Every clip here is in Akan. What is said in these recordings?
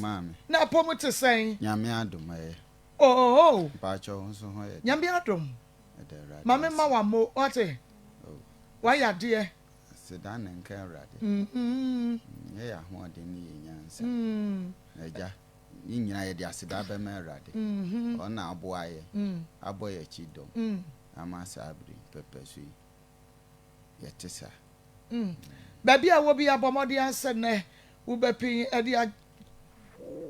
Maame. Na apɔm te sɛn? Nyame adom ɛyɛ. Oh. Mpakyɛw wo nso ho yɛ den? Nyame adom. Ɛda Awurade Maame ase. ma wammo wate. Oh. Wayɛ adeɛ. Aseda na nka Awurade. Nyɛ yɛn ahoɔden ne yɛn nyansa. Na Agya, ne nyinaa yɛde aseda bɛma Awurade. Ɔno na aboa yɛn, abɔ yɛn akyi dɔm ama saa bere yi pɛpɛ so yi. Yɛte saa. Baabi a wɔ biara bɔ mmɔden ara sɛ nnɛ wobɛpin de a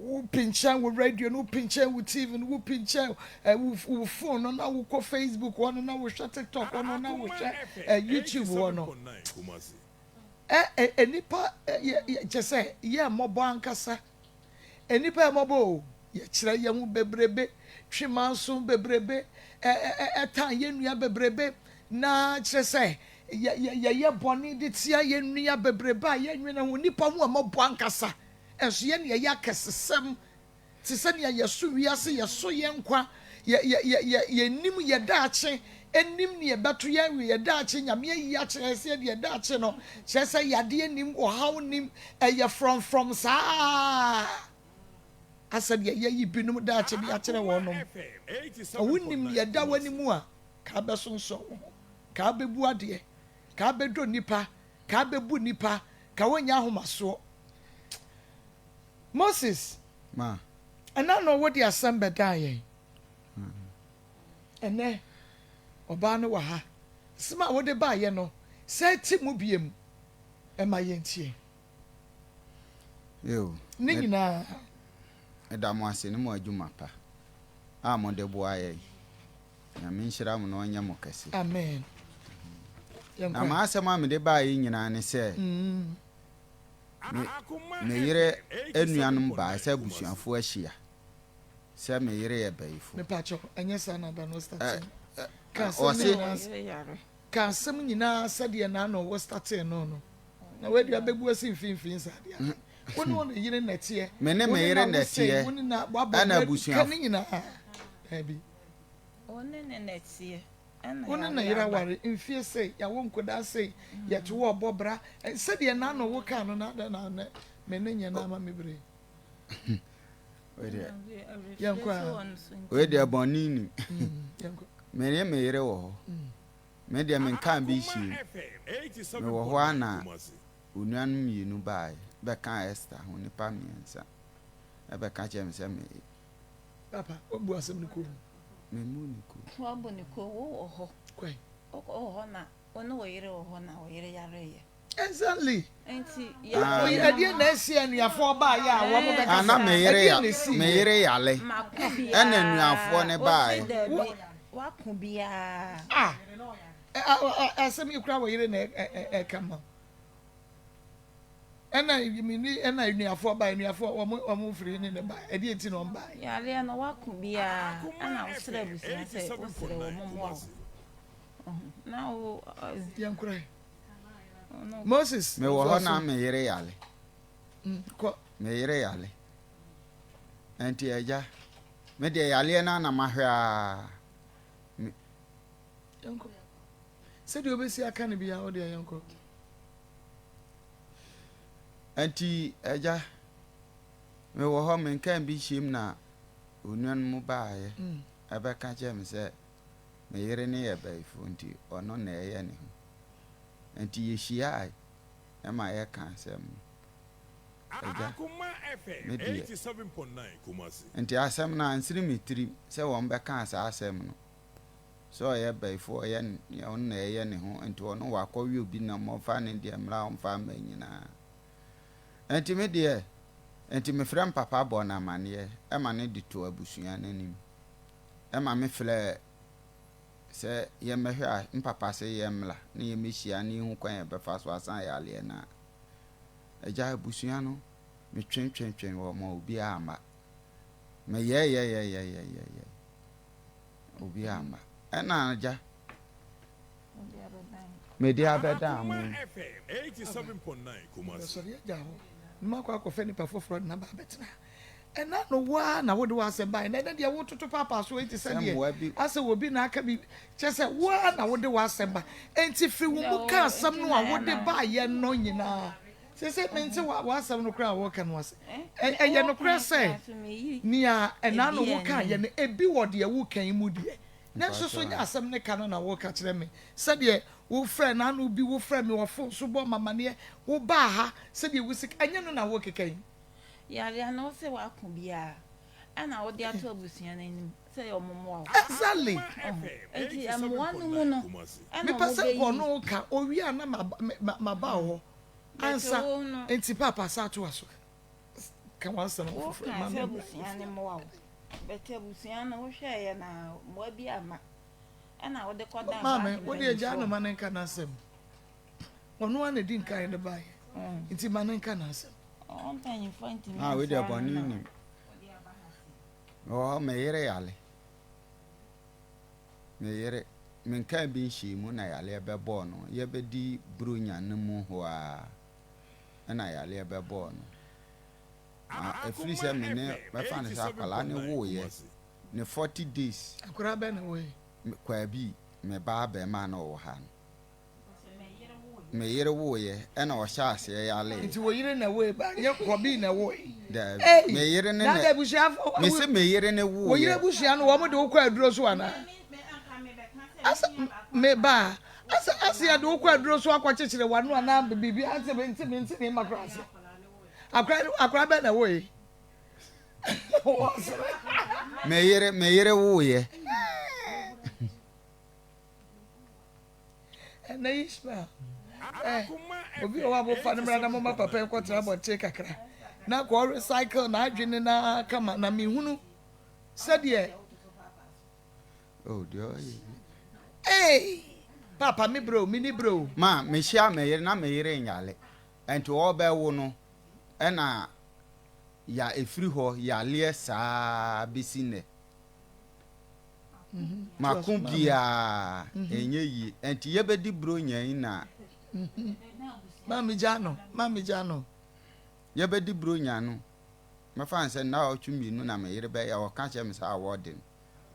wopinkyɛn wo radio no, wopinkyɛn wo TV no, wopinkyɛn eh, wo, wo phone no na wokɔ Facebook hɔ no na wohwɛ TikTok hɔ no na wohwɛ eh, YouTube hɔ no. Eh, eh, nnipa eh, kyɛ sɛ yɛ mmɔbɔ ankasa. Nnipa yɛ mmɔbɔ o, yɛkyerɛ yɛn ho bebrebe, twe manso bebrebe, ɛ, ɛ, ɛ, ɛtan yɛn nua bebrebe, na kyerɛ sɛ yɛ, yɛ, yɛyɛ bɔne de tia yɛn nua bebrebe a yɛnnwene ho. Nnipa ho mmɔbɔ ankasa. Nso yɛn na yɛyɛ akɛsesɛm te sɛ nea yɛso wiase, yɛso yɛn nkwa, yɛ, yɛ, yɛ, yɛ, yɛnnim yɛn daakye, nnim nea ɛbɛto yɛn wɔ yɛn daakye. Nyame ayi akyerɛ yɛn sɛ yɛde yɛn daakye no, kyerɛ sɛ yadeɛ nnim, ɔhaw nnim, ɛyɛ frɔmfrɔm saa ara asɛ deɛ yɛayi binom daakye de akyerɛ wɔnom. Na wonnim nea ɛda w'anim a, ka bɛsonsɔn wo ho, ka bɛbu adeɛ, ka bɛdɔ nnipa, ka bɛbu nnipa, ka wonnya ahomasoɔ. Moses, Ma. Ɛna no wode asɛm bɛdaa yɛn. Ɛnɛ, ɔbaa no wɔ ha. Asɛm a wode baeɛ no, sɛ ɛte mu biom, ɛma yɛntie. Eo, Ne me, nyinaa. meda mo ase ne mo adwuma pa a mode boa yɛn. Nyame nhyira mo na ɔnyɛ mo kɛse. Amen. Na Yɛnkɔ ɛ. m'asɛm a mede baeɛ nyinaa ne sɛ, Me me yere nuanom bae sɛ abusuafo ahyia sɛ me yere yɛ bayifo. Mepakyɛw, ɛnyɛ saa na da no Ɛ startee no. ɛ Ka asɛm no ɔse. nyinaa ka asɛm nyinaa sɛdeɛ n'ano wo startee no no. Na wei deɛ abɛbu asi mfimfini saa deɛ ade. Wo ne wo yere na ɛteɛ, Me ne wo me ne yere na na wo sei, ɛteɛ wo ne na wabɔ ɛna bra, ka abusuafo. ne nyinaa. Daabi. Wo ne ne na ɛteɛ. Ɛna Wo ne yare ne yere aba. aware mfie sei, yɛawo nkodaa sei, yɛto wo ɔbɔ bra. Sɛdeɛ n'ano wo kaa no na adɛn na nɛ me ne nyɛ no ama me bere yi. Wei deɛ. Yɛnkɔ a. Wei deɛ bɔne nim. Yɛnkɔ. Me ne me yere wɔ hɔ. Me deɛ menkaa bi nhyiam. Mewɔ hɔ ara na onuanom mmienu baeɛ bɛkaa Esther ho, nnipa mmiɛnsa bɛka kyerɛɛ me sɛ me. Papa, woabu asɛm no kuo mu. Memmu ne kuo. Woabu ne kuo, wo wɔ hɔ. Kwan. Wo wɔ hɔ na wo ne wo yere wɔ hɔ na wo yere yareeɛ. Exactly. Nti Ah. yareɛ no. Ɛdeɛn na asi anuafoɔ baeɛ a wɔn bɛka Ah, na sɛ me yere ɛdeɛn ya na ɛsiiɛ? me yere yale Mako ɛna biara. anuafoɔ no Ɔse baeɛ. daabi, wako biara. Ah, asɛm yi koraa wo yere na ɛka ma wo. Ɛna mini ɛna enuafoɔ ba enuafoɔ wɔn wɔn firi ne ne ba ɛdeɛ nti na wɔn ba. Yareɛ no wako biara ɛna wosrɛ abusua sɛ wosrɛ wɔn mmoa wo na wo. Yɛn kura yi. Moses. Mewɔ hɔ na me yere yale. Kɔ. Me yere yale. Nti agya, me deɛ yaleɛ no na mahwɛ aa. Yɛnkɔ. Sɛdeɛ wobɛsi aka no biara wo deɛ yɛnkɔ. Enti, agya, mewɔ hɔ, menkaa bi nhyiam na onuanom baeɛ bɛka kyerɛɛ me sɛ me yere no yɛ bayifoɔ nti ɔno na ɛyɛ ne ho. Enti yɛhyiae ma yɛkaa asɛm no. Agya, me deɛ, enti asɛm no ansene me tirim sɛ wɔbɛkaa saa asɛm no. Sɛ ɔyɛ bayifoɔ ɔyɛ nea ɔno na ɛyɛ ne ho nti ɔno wakɔwe obi nam ɔmfa ne deɛ mmra ɔmfa mma nyinaa nti me deɛ nti mefrɛ me papa bɔ no amaneɛ ɛma no de to abusua no anim ɛma me frɛ sɛ yɛmmɛhwɛ a me papa se yɛmmra na yɛmmɛhyia na yɛhu kwan yɛbɛfa so asan yareɛ no a agya abusua no metwentwentwen wɔn ma obiara amma meyɛɛyɛyɛyɛyɛyɛ Obi amma. Ɛna agya. Mede abɛdan mo. Mebɛsɔre agya hɔ na makɔ akɔfa nipa foforɔ de no aba abɛtena. Ɛna no wo ara na wode w'asɛm baeɛ na ɛnɛ deɛ wototo paapaa so yi te sɛ deɛ asɛ obi na aka bi kyerɛ sɛ wo ara na wode w'asɛm ba. Enti firi wo mu ka asɛm no a wode baeɛ no nyinaa. Seesei mente w'asɛm no koraa a woreka no ase. Ɛyɛ nokorɛ sɛ nea ɛna no wokaeɛ no, ebi wɔ deɛ woreka yi mu deɛ, nanso so nyɛ asɛm no ka no na woreka kyerɛ me? Sɛdeɛ wofrɛɛ n'ano bi, wofrɛɛ me wɔ fon so bɔɔ me amaneɛ, wobaa ha, sɛdeɛ wosi ka, ɛnyɛ no na worekeka yi? Yareɛ no, wose woako biara ɛna wode ato abusua no anim sɛ wɔn mmoa wo. Exactly. Enti mmoa no mu no ɛna Mepɛ sɛ wɔbɛyi. nka ɔno reka, owie a na maba wo hɔ. But Ansa wo no. nti paapa sa toa so ka w'asɛm foforɔ Wokaa ma sɛ me mmra. abusua no mmoa wo but abusua no wohwɛeɛ na mmoa bi amma ɛna wode kɔdaa saa Maame, wo deɛ gyaa no mpanimfoɔ. ma no nka n'asɛm. Ɔno ara na ɛdi nkan de baeɛ nti ma no nka n'asɛm. Wɔn mpanyinfoɔ ntumi Ah, wei deɛ ansoa no bɔne na nim. wɔde aba ha sei. Mewɔ hɔ, me yere yare. Me yere, menkaa bi nhyɛɛ mu na yareɛ bɛbɔɔ no. Yɛbɛdi Buronya no mu hɔ ara na yareɛ bɛbɔɔ no. Na ɛfiri sɛ me ne, mɛfa no sɛ akwadaa no woeɛ ne 40 days. Akwadaa bɛn na woeɛ? Kwaabi, me ba abarimaa na ɔwɔ ha no. Me yere woeɛ ɛna ɔhyɛ aseɛ yareeɛ. Nti wo yere na ɛwoe ba nyɛ Kɔbi na ɛwoe. Daabi Ei me yere ne na na ada abusuafo me se me yere ne wo yere woeɛ. abusua no wɔn de wo kɔ aduro so anaa? Asa me ba asa ase yɛde wo kɔ aduro so akɔkyekyere w'ano anaa biribi ase me nte me nte ne mma koraa ase. Akora akora bɛn na ɛwoe? Wɔsere. Me yere me yere woeɛ. Ɛnɛ Ishmael, eh, obi wɔ hɔ a mofa no mmra na moma papa yi nkɔtena abɔnten kakra na kɔ recycle n'adwene na kama na mehunu sɛdeɛ. Oh, deɛ ɔyɛ bi. Hey, papa me brɛ o, me ni brɛ o. Ma mehyia me yere na me yere nyale nti ɔbɛwo no ɛna ya ɛfiri hɔ yaleɛ saa bɛsi nnɛ. Mako biaa ɛnyɛ yie ɛnti yɛbɛdi bronya yi na. Maame gya no maame gya no. Yɛbɛdi bronya no mɛfa no sɛ nnawɔtwe mmienu na me yere bɛyɛ ɔka kyerɛ me sɛ awɔ de no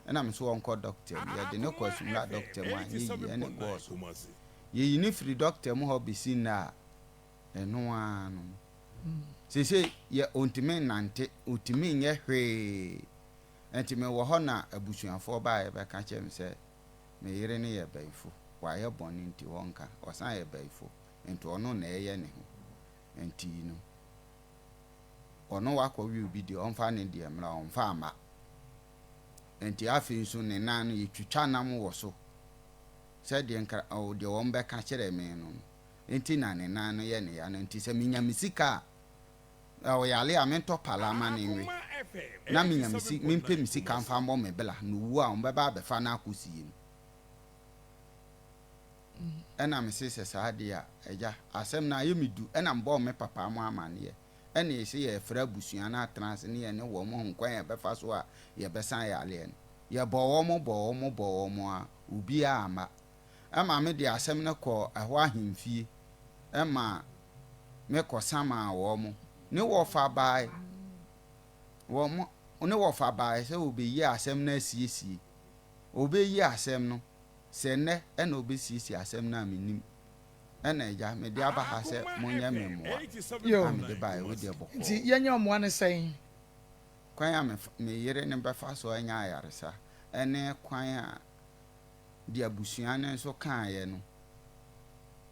ɛna me so ɔnkɔ dɔkta mu yɛde no kɔ asumla dɔkta mu anyɛ yie ɛne gɔɔ so yɛyi no firi dɔkta mu hɔ bɛsi nnɛ a ɛno ara no seesei yɛ ɔntumi nnante ɔntumi nyɛ hwee Enti mewɔ hɔ na abusuafoɔ baeɛ bɛka kyerɛɛ me sɛ me yere no yɛ bayifo, wayɛ bɔne nti wɔnka, ɔsan yɛ bayifo nti ɔno na ɛyɛ ne ho nti no ɔno wakɔwe obi deɛ ɔmfa ne deɛ mmra ɔmfa mma. Nti afei nso ne nan no yɛtwitwa nam wɔ so sɛdeɛ nkra deɛ wɔn bɛka kyerɛɛ me no no nti na ne nan no yɛ ne ya no nti sɛ menya me sika a Na ɔyare a, mentɔ pala ma no nwe, na menya me si, mempɛ me sika mfa mmɔ me bla, na owu a, wɔbɛba abɛfa no akɔsie no. Ɛna mese, Sɛ saa deɛ a, agya, asɛm no ayɛ me du. Ɛna mebɔɔ me papa mo amaneɛ. Ɛna yɛse yɛrefrɛ abusua no atena ase ne yɛne wɔn ahu kwan a yɛbɛfa so a yɛbɛsa yareɛ no. Yɛbɔɔ wɔn, bɔɔ wɔn, bɔɔ wɔn a, obiara amma. Ɛma mede asɛm no kɔɔ ɛhɔ ahemfie ma me kɔsamaa wɔn. Ne wɔfa bae, wɔn, ne wɔfa bae sɛ wɔbɛyi asɛm no asiesie. Wɔbɛyi asɛm no, sɛ nnɛ ɛna wɔbɛsiesie asɛm no a mennim. Ɛna agya, mede aba ha sɛ monyɛ me mmoa Yo, a mede baeɛ, wo deɛ bɔkɔɔ. nti yɛnyɛ mmoa no sɛn? Kwan a me, me yere no bɛfa so anya ayaresa ne kwan a deɛ abusua no nso kaeɛ no,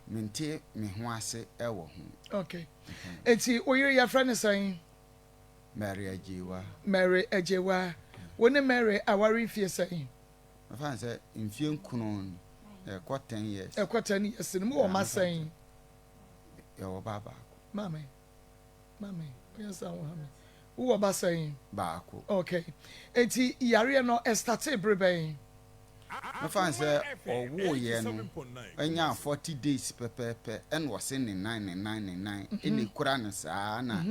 mente me ho ase wɔ ho. Ok. Enti wo yere yɛfrɛ no sɛn? Mary Agyewa. Mary Agyewa. Wo ne Mary aware mfie sɛn? Mɛfa no sɛ mfie nkono ni, ɛkɔ ten years. Ɛkɔ ten years no, mowɔ mma sɛn? Yɛwɔ ba baako. Maame. Mame, woyɛ saa wo ha me. Wowɔ ba sɛn? Baako. Okay. Enti yareɛ no ɛstartee bere bɛn? Mɛfa no sɛ ɔwooyɛ no ɛnyaa 40 days pɛpɛɛpɛ ɛna ɔse ne nan ne nan ne nan ɛna ɛkura no saa na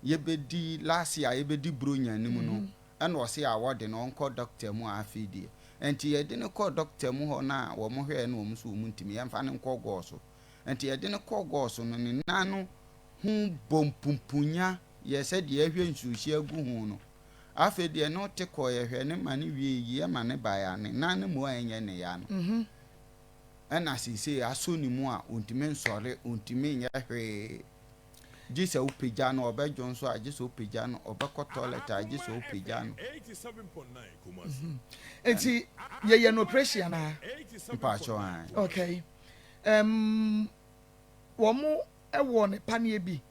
yɛbɛdi last year a yɛbɛdi bronya no mu no ɛna ɔse awɔ de no ɔnkɔ doctor mu a afei deɛ ɛnti yɛde no kɔɔ doctor mu hɔ no a wɔn hwɛɛ no wɔn so wɔn ntumi yɛmfa no nkɔ gɔɔ so ɛnti yɛde no kɔɔ gɔɔ so no ne nan no ho bɔ mpumpunya yɛ sɛ deɛ yɛhwɛ nsuohyeɛ agu ho no. Afei deɛ ne ɔte kɔɔ yɛhwɛ ne ma no wiee yie ma ne baeɛ a ne nan no mu a ɛnyɛ ne ya no ɛna seesei asɔ ne mu a ɔntumi nsɔre, ɔntumi nyɛ hwee. Gye sɛ wopagya no, ɔbɛdwo nso a, gye sɛ wopagya no, ɔbɛkɔ toilet a, gye sɛ wopagya no. Nti yɛyɛ no operation anaa? Mpakyɛw ae. Okay. Um, wɔn wɔ ne paneɛ bi.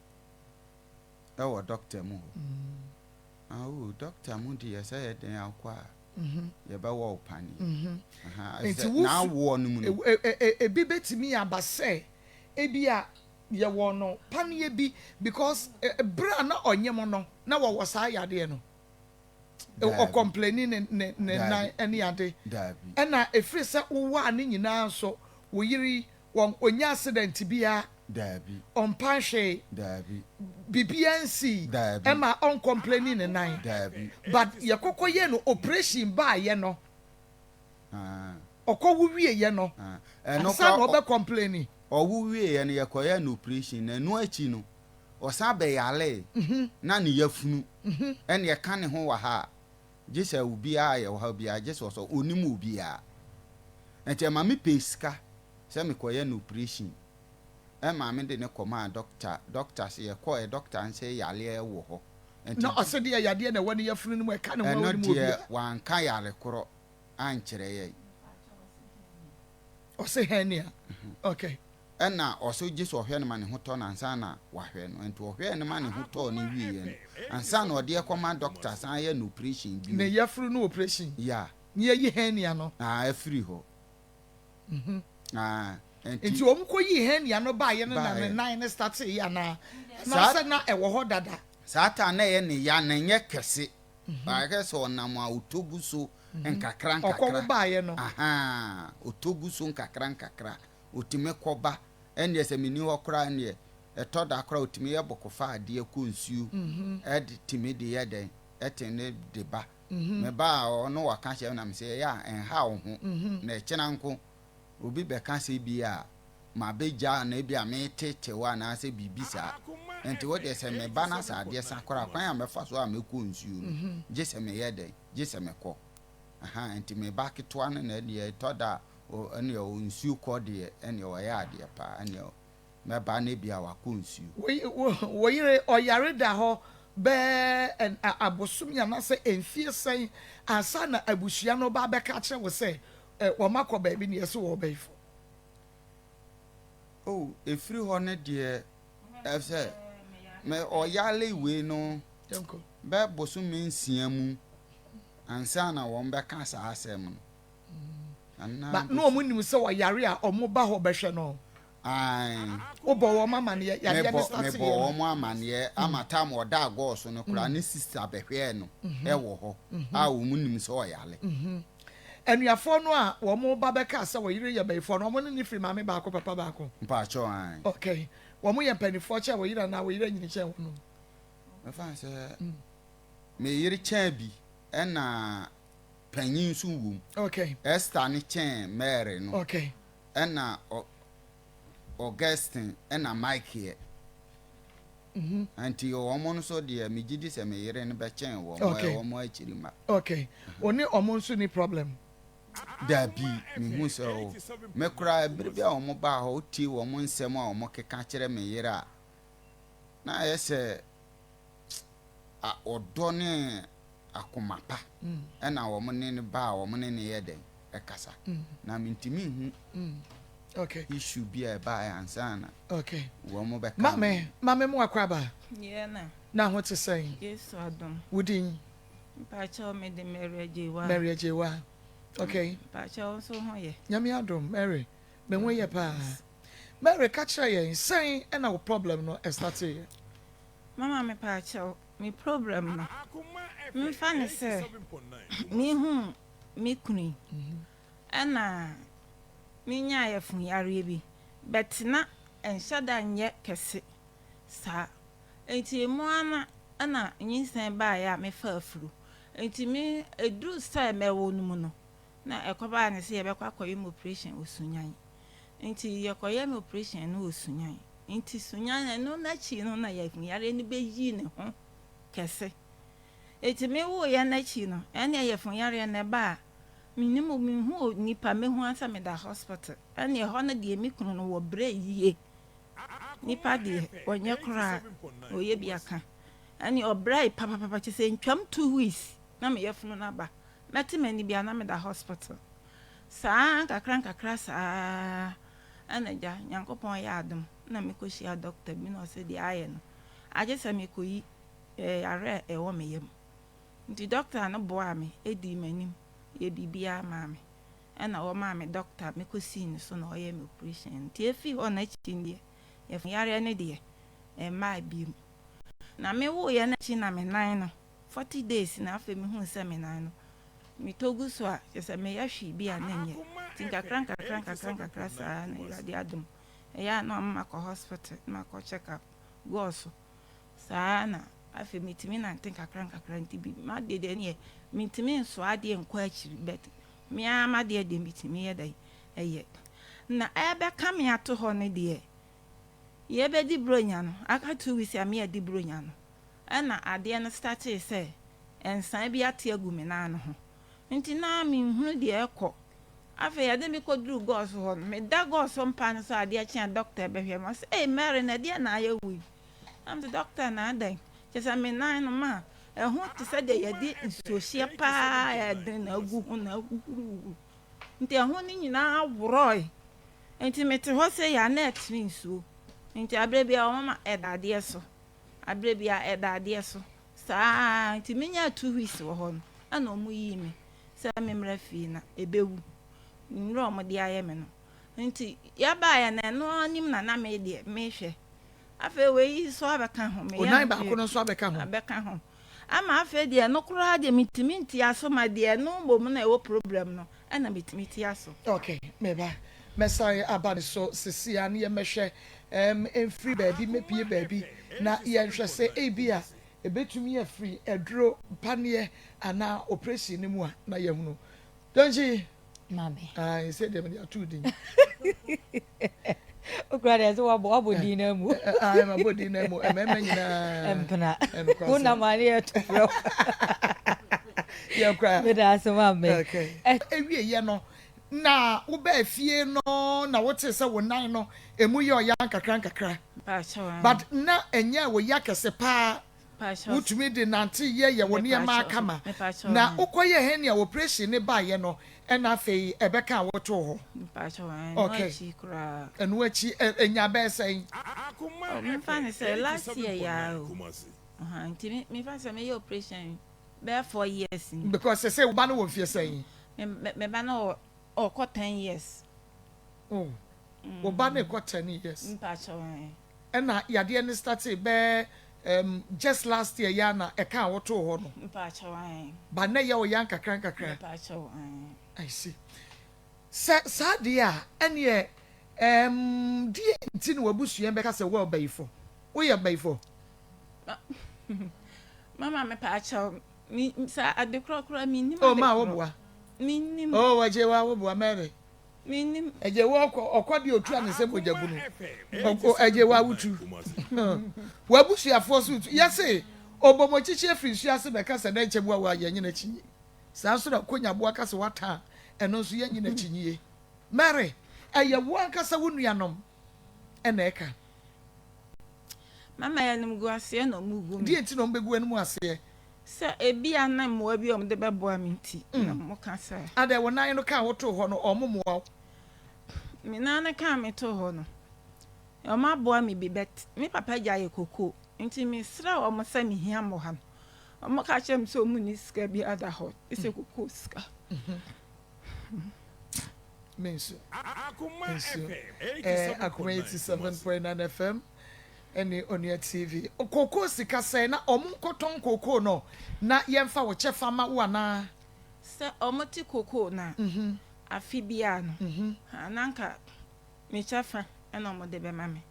Ɛwɔ doctor mu hɔ. Ah, oh, doctor mu deɛ sɛ yɛ den akɔ a, yɛbɛwɔ wo paneɛ. Aha, Nti sɛ wo n'awoɔ no mu no. Ebi bɛtumi aba sɛ ebi a yɛwɔ no paneɛ bi because bere a na ɔnyem no na wɔwɔ saa yadeɛ no. Ɔkɔmpleni ne ne ne nan ne ade. Ɛna ɛfiri sɛ wowaa ne nyinaa nso wo yere yi wɔn ɔnya accident biara. Daabi. Ɔmpa hwee. Daabi. Biribiara nsii. Daabi. Ɛma ɔnkɔmpleni ne nan. Daabi. But yɛkɔkɔ yɛɛ no operation baayɛ no. Ɔkɔ wo wieɛ no. Ansa na ɔbɛ kɔmpleni. Ɔwo wieɛ no yɛkɔyɛɛ no operation na ɛno akyi no ɔsan bɛyaree na ne yafunu ɛne ɛka ne ho wɔ ha a gye sɛ obiara a yɛwɔ ha biara gye sɛ ɔsɔ ɔnim obiara nti ɛma me pɛɛ sika sɛ mekɔyɛ no operation ɛma me de no kɔmaa doctor doctor sɛ yɛkɔɛ doctor no sɛ yareɛ wɔ hɔ nti Na ɔse deɛ yadeɛ na ɛwɔ ne yafunu no mu ɛka ne ho a ɛno ɔnim deɛ obiara. wanka yare korɔ ankyerɛ yɛn. Ɔse hernia okay. Ɛna ɔse gye sɛ ɔhwɛ no ma ne ho tɔ no ansa na wahwɛ no. Nti ɔhwɛɛ no ma ne ho tɔɔ no wieɛ no, ansa na ɔde ɛkɔma doctor san ayɛ no operation bio. Ne yafunu no operation? Yeah. Ne yɛyi hernia no? Ah, afiri hɔ. Ah, nti. Nti wɔn kɔ yii hernia no baeɛ no na ne nan no startee yɛ anaa? Anaasɛ na ɛwɔ hɔ dada? Saa time no na ɛyɛ ne ya na ɛnyɛ kɛse. Ayɛ sɛ ɔnam a ɔtɔ gu so nkakra nkakra. Ɔkɔ wo baeɛ no? Ahaa, ɔtɔ gu so nkakra nkakra. Ɔtumi kɔ ba. Ɛnneɛ sɛ menni hɔ koraa ɛnneɛ, ɛtɔ da koraa a ɔtumi yɛ bɔkɔ fa adeɛ kɔ nsuo ɛde tumi de yɛ dɛn, ɛtene de ba. Meba a ɔno waka kyerɛ me na mese ɛyɛ a ɛnha wo ho na ɛkyena nko obi bɛka sɛ bi a mabɛgya anaa bi a mereteetee wo anaasɛ biribi saa. Nti wo deɛ sɛ meba na sɛ adeɛ sa koraa a, kwan a mɛfa so a mɛkɔ nsuo no, gye sɛ meyɛ dɛn, gye sɛ mekɔ. Ahaa, nti me ba ketewa no na ɛnneɛ ɛtɔ da a, ɛnneɛ ɔ nsuo kɔ deɛ, ɛnneɛ ɔyɛ adeɛ paa, ɛnneɛ mɛba na ebia wakɔ nsuo. Wo, wo, wo yere ɔyare da hɔ bɛɛ abosome anaasɛ mfie sɛn ansa na abusua no ba abɛka akyerɛ wo sɛ wɔakɔ baabi na yɛse wɔrebɛyefo? Oh, ɛfiri hɔ no deɛ, ɛsɛ me ɔyare wei no bɛ bosome nsia mu ansa na wɔn bɛka saa asɛm no. Anaa Ba, na wɔn nim sɛ ɔyare a wɔn ba hɔ bɛhwɛ no. Ae. Wobɔ wɔn amaneɛ, yadeɛ no Mebɔ, starteeɛ mebɔ no. wɔn amaneɛ ama tam ɔda agɔɔ so no koraa ne sister bɛhwɛɛ no ɛwɔ hɔ a wɔn nim sɛ ɔyare. Anuafoɔ no a wɔn ba bɛkaa sɛ wɔyere yɛ bayifoɔ no, wɔn ne no firi maame baako papa baako? Mpakyɛw, ae. Okay. Wɔn yɛ mpaninfoɔ kyɛn wo yere anaa wo yere anyini kyɛn wɔn? Mɛfa no sɛ me yere kyɛn bi ɛna panyin nso wom. Okay. Esther no kyɛn Mary no. Okay. Ɛna Augustine ɛna Michael. Nti wɔn nso deɛ megye di sɛ me yere no bɛkyɛn wɔn, Okay. ɛyɛ wɔn akyiri mma. Okay. Wo ne wɔn nso ni problem? Dabi, mehu sɛ o. Me koraa bere bi a wɔn baa hɔ, wotie wɔn nsɛm a wɔkeka kyerɛ me yere a, na ayɛ sɛ a ɔdɔ ne akoma pa ɛna wɔn ne no ba a wɔn ne no yɛ dɛn ɛkasa. Na mentumi nhu Okay. issue bi a ɛbaeɛ ansa na Okay. wɔn bɛka. Maame, maame mu akɔ aba. Yeah na. Na ho te sɛn? Yesu adom. Wo din? Mpakyɛw me de Mary Agyewa. Mary Agyewa. Okay. Mpakyɛw nso ho yɛ. Nyame adom, Mary. Me ho yɛ paa. Mary ka kyerɛ yɛn sɛn ɛna wo problem no ɛstarteeɛ? Mama me pakyɛw, me problem no, memfa no sɛ mehuu me kunu yi ɛna menyaa yafunyareɛ bi but na ɛnhyɛ da nyɛ kɛse saa nti emu ara na ɛna nyinsɛn baeɛ a mefaa afuru nti me ɛduru sɛ mɛwo no mu no na ɛkɔbaa ne sɛ yɛbɛkɔ akɔyɛ me operation wɔ Sunyani nti yɛkɔyɛ me operation no wɔ Sunyani nti Sunyani ɛno n'akyi no na yafunyareɛ no bɛyii ne ho kɛse nti mewoeɛ n'akyi no ɛne yafunyareɛ no ɛba a menim menhu nipa mehu ansa meda hospital ɛne ɛhɔ no deɛ me kunu no wɔ berɛ yie. Nipa deɛ ɔnyɛ koraa na ɔyɛ bi aka. Ɛne ɔbrɛe papapapa kyerɛ sɛ ntwam 2 weeks na me yafunu no aba. Mɛte m'ani bia na meda hospital. Saa nkakra nkakra saa ɛna gya Nyankopɔn yɛ adom na mekɔhyia doctor bi na ɔsɛ deɛ ayɛ no agye sɛ mekɔyi yare a ɛwɔ me yam. Nti doctor no boaa me, ɛdii m'anim, yɛ biribiara maa me. Ɛna wɔmaa me doctor mekɔsii ne so na ɔyɛ me operation. Nti ɛfii hɔ no akyi deɛ, yafunu yareɛ no deɛ ɛmmaa biom. Na mewoeɛ no akyi na me nan no, 40 days na afei mehuu sɛ me nan no, metɔ gu so a, kyerɛ sɛ meyɛ hwee bi a na ɛnyɛ. Nti nkakra nkakra nkakra nkakra saa na Awurade adom. Ɛyɛ a na ɔma makɔ hospital na makɔ check up gɔɔ so. Saa na afei metumi nante nkakra nkakra nti bi m'adeɛ deɛ neɛ mentumi nsoa adeɛ nkɔ akyiri, but me ara m'adeɛ deɛ metumi yɛ dɛn ɛyɛ. Na ɛbɛka me ato hɔ no deɛ, yɛbɛdi Buronya no, aka 2 weeks a meyɛdi Buronya no, ɛna adeɛ no startee sɛ nsan bi ate agu me nan no ho. Nti na menhunu deɛ ɛkɔ. Afei yɛde me kɔduru gɔɔso hɔ no, meda gɔɔso mpa no so adeɛ kye a doctor bɛhwɛ me. Ɔsɛ, "Ei Mary, na ɛdeɛ na ayɛ wo yi?" Na mese, "Doctor, na adɛn?" Kyerɛ sɛ me nan no ma ɛho te sɛ deɛ yɛde nsuohyeɛ paa a ɛden na agu ho na ahuhuruhuru. Nti ɛho no nyinaa worɔe. Nti mete hɔ sɛ yɛ a na ɛtene nsuo. Nti aberɛ biara wɔma ɛda adeɛ so. Aberɛ biara ɛda adeɛ so. Saa nti menyaa 2 weeks wɔ hɔ no, ɛna ɔmo yii me sɛ memmra fie na ɛbɛwu. Nnuro a ɔmo de ayɛ me no. Nti yɛbaeɛ no, ɛno anim na na me deɛ mehwɛ. Afei wei nso abɛka ho. Meyɛ Onan baako no nso abɛka ho. Abɛka ho. Ama afei deɛ ɛno koraa deɛ metumi ntia so ma deɛ ɛno mmom na ɛwɔ problem no ɛna metumi tia so. Okay, meba. Mɛsan aba ne so sisi a ne yɛmmɛhwɛ mfiri baabi mɛpie baabi na yɛnhwɛ sɛ ebi a ebetumi afiri aduro paneɛ anaa operation no mu a na yɛhunu. Dɔnkyi. Maame. Ayi sɛ deɛ mede ato din. Okura deɛ sɛ wabɔ din na mu. Ayi ma bɔ din na mu, mmarima nyinaa. Mpena. Wo nam ane yɛ to frɛ. Yɛ kura. Meda ase, maame. Okay. Ewie yɛ no na wobɛɛ fie no na wote sɛ wo nan no emu yɛ ɔya nkakra nkakra. But na ɛnyɛ wo ya kɛse paa. Wotumi de nante yɛ wɔ nneɛma akama na wokɔyɛ hernia operation ne baayɛ no, ɛna afei ɛbɛka a wotoo hɔ. Okay, ɛno akyi ɛnya bɛɛ sɛn? Mefa ne sɛ last year yaa o, nti mefa sɛ meyɛ operation bɛyɛ 4 years ni. Because sɛ wo ba no wɔ mfie sɛn? Me ba no ɔkɔ 10 years. Oh, wo ba no kɔ 10 years. Mpakyɛw. Ɛna yadeɛ no start bɛɛ just last year ya na ɛka a wotoo hɔ no. Mpakyɛw. Ba na yɛ ɔya nkakra nkakra. Mpakyɛw. I see. Sɛ saa deɛ a, ɛneɛ deɛ nti na wabusua bɛka sɛ wɔ ɔbɛyifo, woyɛ bɛyifo? Mama, mepakyɛw, mi sa ade korɔkorɔ mi nim. Oh, maa woboa. Mi nim. Oh, wɔgye wa woboa, Mary. Mi nim. Ɛgye wɔ ɔkɔ ɔkɔ deɛ otu a ne nsɛm mogya bunu ɔkɔ ɛgye wa wotu wabusuafoɔ so tu yɛse ɔbɔmɔkyikyi afiri nsuo ase bɛka sɛ dɛ nkyɛn mu a wɔayɛ nyina akyi saa nso na konyaboa ka sɛ wata a, ɛno nso yɛ nyina akyi yie. Mary, ɛyɛ wo ankasa wo nuanom ɛna ɛka? Mama, yɛ nim gu aseɛ na ɔmo gu mi. Deɛ nti na ɔmo bɛgu anim aseɛ? Sɛ ebi a na mmoa bi a ɔmo de bɛboa mi nti na mo ka sɛ. Adɛ, wo nan no ka wotoo hɔ no, ɔmo mmoa wo? Me nan no ka me too hɔ no, ɔmo aboa mi bi, but me papa gya yɛ koko nti mesrɛ ɔmo sɛ mehia mmoa no, ɔmo ka kyerɛ me sɛ ɔmo ni sika bi ada hɔ sɛ koko sika. Me nso nso Akoma 87.9 FM ɛne Onua TV. Koko sika sɛn na ɔmo nkɔtɔn koko no na yɛmfa wo kyɛfa ma wo anaa? Sɛ ɔmo te koko na afe biara no ananka me kyɛfa ɛna ɔmo de bɛma me.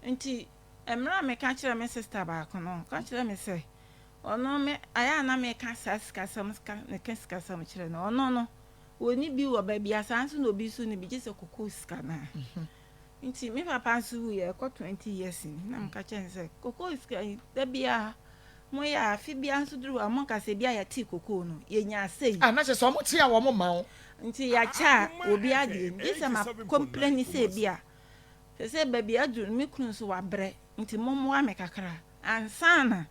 Nti mmerɛ a meka kyerɛ me sister baako no, ɔka kyerɛ me sɛ ɔno me ayɛ a na meka saa sikasɛm meka sikasɛm kyerɛ no, ɔno no wɔni bi wɔ baabi a saa nso na obi nso ne bi gye sɛ koko sika naa. Nti me papa nso wuyɛ ɛkɔ 20 years ni na meka kyerɛ no sɛ koko sika yi da biara moyɛ a, afe biara nso duru hɔ a monka sɛ bi a yɛtee koko no yɛnya asɛyi. Ah, na kyerɛ sɛ ɔmo te a, wɔn ma wo? Nti yɛakyɛ a obi adeɛ gye sɛ ma complain sɛ bi a. Seesei baabi a aduru no, me kunu nso wabrɛ, nti mommoa me kakra ansa na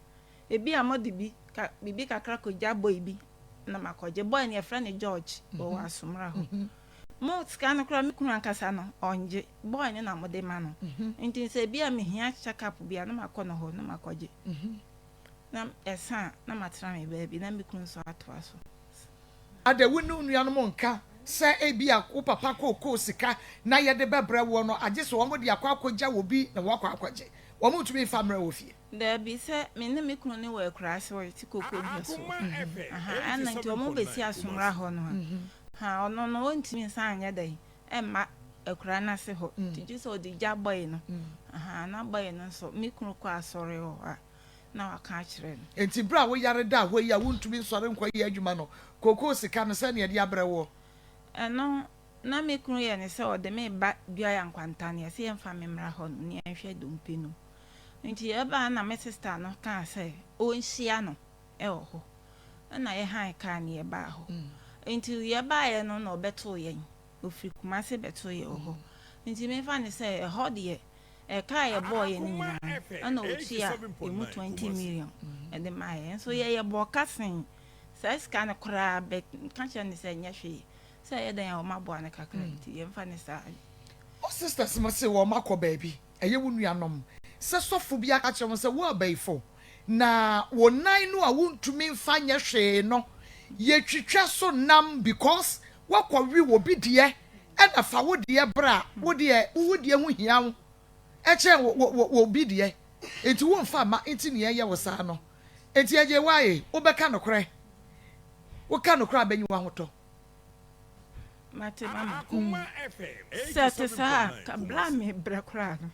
ebia mode bi ka biribi kakra kɔgya boy bi na makɔgye. Boy no yɛfrɛ no George, ɔwɔ Asomra hɔ. Mo sika no koraa me kunu ankasa no ɔngye, boy no na mode ma no. Nti sɛ ebia mehia check up bi a na makɔ no hɔ na makɔgye. Na ɛsa a na matena me baabi na me kunu nso atoa so. Adɛn, wo ne wo nuanom nka sɛ ebia wo papa kookoo sika na yɛde bɛbrɛ woɔ no, agye sɛ wɔde akɔ akɔgya obi na wɔakɔ akɔgye? Wɔntumi mfa mmrɛ wo fie. Dabi, sɛ me ne me kunu no wɔ akuraase hɔ, yɛte kookoo dua so hɔ. Aha, ɛna nti wɔbɛsi Asomra hɔ no a, ha, ɔno no ɔntumi nsan nyɛ dɛn mma akuraa no ase hɔ, nti gye sɛ ɔde gya bɔe no. Aha, na bɔe no nso, me kunu kɔ asɔre hɔ a, na waka akyerɛ no. Enti bere a woyare daa hɔ yi a wuntumi nsɔre nkɔyɛ adwuma no, kookoo sika no, sɛn na yɛde abrɛ woɔ? Ɛno, na me kunu yɛ no sɛ ɔde me reba Duaya Nkwanta no, yɛse yɛmfa me mmra hɔ nom na yɛnhwɛ dompe no mu. Nti yɛbaa na me sista no kaa sɛ ɔnhyia no wɔ hɔ. Ɛna yɛhan kaa no yɛbaa hɔ. Nti yɛbaeɛ no na ɔbɛtoo yɛn. Ɔfiri Kumasi bɛtoo yɛn wɔ hɔ. Nti memfa no sɛ ɛhɔ deɛ Ɛka a yɛbɔɔ yɛ no nyinaa no, ɛna ɔtua ɛmu 20 million de maa yɛn. Nso yɛ yɛbɔɔ ka sen saa sika no koraa bɛ ka kyerɛ no sɛ ɛnyɛ hwee. Sɛ ɛyɛ dɛn a wɔn aboa no kakra nti yɛmfa no saa. Wo sisters mo se wɔn akɔ baabi, ɛyɛ wo nuanom, sɛ sɔfo bi aka kyerɛ wɔn sɛ wo abayifo na wo nan no a wontumi nfa nyɛ hwee no yɛtwitwa so nam because woakɔ we obi deɛ ɛna fa wo deɛ bra, wo deɛ wo deɛ ho hia wo ɛkyɛn wo wo wo obi deɛ nti wo nfa mma nti nea ɛyɛ wo saa no nti ɛgye wae wo bɛka nokorɛ wo ka nokorɛ a bɛnyi w'ahotɔ. Mate mama. Sɛ ɛte saa a, ka bere a mebrɛ koraa no,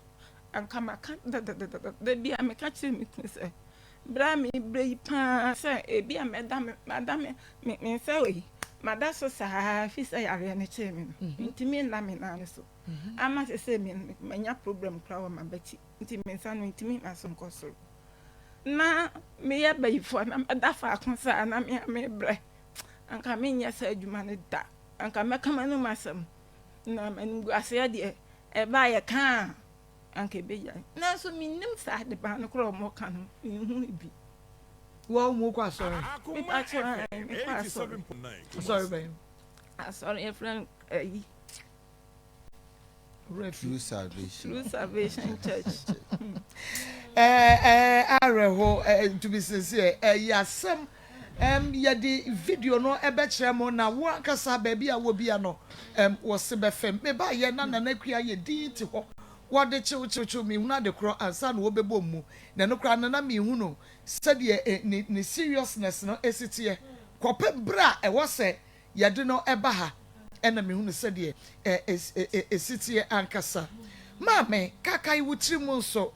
anka maka dadadadada. Da biara meka kyerɛ me kunu sɛ, Bere a merebrɛ yi paa sɛ ebia mɛda me mada me me me nsa wɔ yi mada so saa fi sɛ yareɛ no kyee me no mentumi nna me nan no so ama sɛ sɛ me manya problem koraa wɔ m'abati nti me nsa no ntumi ma so nkɔ soro na meyɛ bayifoɔ na mɛda faako saa na me a mebrɛ anka menyɛ saa adwuma no da anka mɛka m'anom asɛm na m'animguaseɛ deɛ ɛbaa yɛ kaa anka ebegyae. Nanso minnim saa adeban no koraa a wɔka no, minhui bi. Wo mu kɔ asɔre? Mepa kyɛw, ɛɛ, mekɔ asɔre. Asɔre bɛn? Asɔre yɛfrɛ no ɛyi. True Salvation. True Salvation Church. Ɛɛ ɛɛ awerɛho ɛɛ to be sincere ɛyɛ asɛm ɛm yɛde video no ɛbɛkyerɛ mo na wo ankasa baabi a wɔ bia no ɛm wɔ se bɛfɛm me ba yɛ na Nana Akua yɛ din te hɔ wɔde kyew kyew kyew mehunu ade korɔ ansa na wɔbɛbɔ mu na ɛno koraa no na mehunu sɛdeɛ ne ne seriousness no ɛsi teɛ kɔpem berɛ a ɛwɔ sɛ Yɛde no ba ha na mehunu sɛdeɛ ɛsi teɛ ankasa. Maame, kaakae wo tirim nso.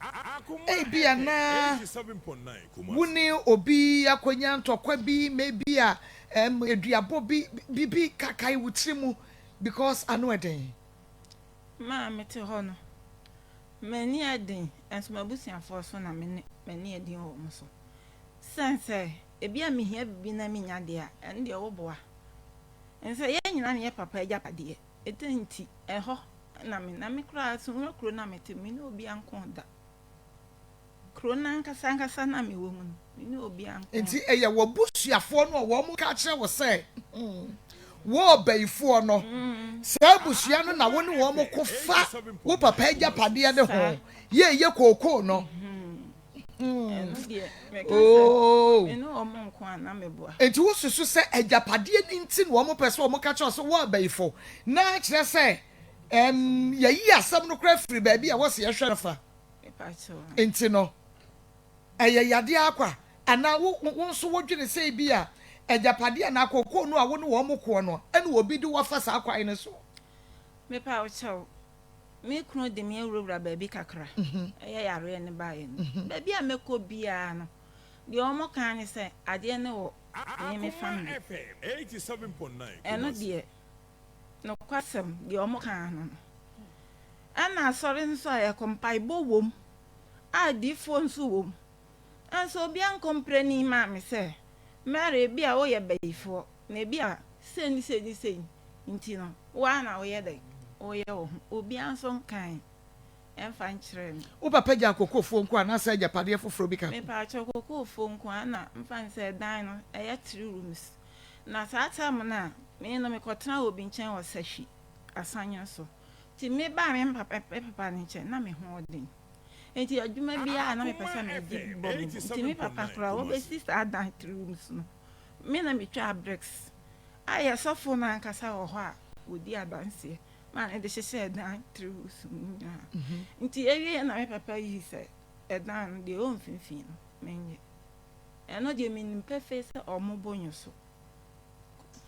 Ebia na wo ne obi akɔnya ntɔkwa bi, maybe a aduabɔ bi, biribi, kaakae wo tirim because ano ɛden. Maa mete hɔ no, m'ani ɛden, nso m'abusuafoɔ so na me ne m'ani ɛden wɔ wɔn so. Sɛn sɛ Ebia mehia biribi na minnya de a, ɛno deɛ woboa. Ɛnsɛ yɛn nyinaa na yɛ papa agyapadeɛ. Ɛdɛn nti? Ɛhɔ na me, na me koraa Sumina kuro no a mete mu, me ne obiara nko da. Kuro no ankasa ankasa no a mewɔ mu no, me ne obiara nko. Enti ɛyɛ w'abusuafoɔ no a wɔka kyerɛ wo sɛ wo ɔbayifoɔ no, saa abusua no na wo ne wɔn ko fa wo papa agyapadeɛ no ho, yɛ yɛ kookoo no. Oh. Enti wosusu sɛ agyapadeɛ no nti na wɔpɛ sɛ wɔka kyerɛ sɛ wɔ abayifo na kyerɛ sɛ um, yɛyi asɛm no koraa firi baabi a wɔsi yɛhwɛ no fa. Nti no, ɛyɛ yadeɛ akwa anaa wo wo nso wodwene sɛ bi a agyapadeɛ anaa kookoo no a wo ne wɔn koɔ no ɛna obi de wɔfa saa kwan no so. Mepa wo kyɛw, Me kunu de me awurawura baabi kakra, ɛyɛ yareɛ no baeɛ no. Baabi a mɛkɔ biara no, deɛ wɔka ara ne sɛ adeɛ no wɔ me me family. Ɛno deɛ, nokwasɛm, deɛ wɔka ara no no. Ɛna asɔre nso a yɛkɔ, mpaebɔ wom, a adiyifoɔ nso wom. Nanso obiara nkɔmprɛni mmaa me sɛ, Mary, ebia woyɛ bayifoɔ, na ebia sei ne sei ne sei nti no, wo ara na woyɛ dɛn? Woyɛ wo ho. Obiara nso nkae. Ɛmfa nkyerɛɛ me. Wo papa gyaa kokofoɔ nko anaasɛ agyapadeɛ foforɔ bi ka ho? Mepaakyɛw, kokofoɔ nko ara na mfa no sɛ dan no ɛyɛ three rooms. Na saa time no a, me no mekɔtenaa obi nkyɛn wɔ Sahwi, Asanyo so. Nti me baa me papa me papa no nkyɛn na me ho ɔden. Nti adwuma biara a na mepɛ sɛ megye bi bɔ me bo. Nti me papa koraa ɔbɛsi saa dan three rooms no, me na metwaa bricks. A yɛ sɔfo no ankasa wɔ hɔ a ɔdi adanseɛ. maa no de hyehyɛɛ dan tiri wusu mu nyinaa. Nti ewiei na me papa yii sɛ ɛdan no deɛ ɛwɔ mfimfini no menyɛ. Ɛno deɛ menim pefee sɛ ɔmo bo nyo so.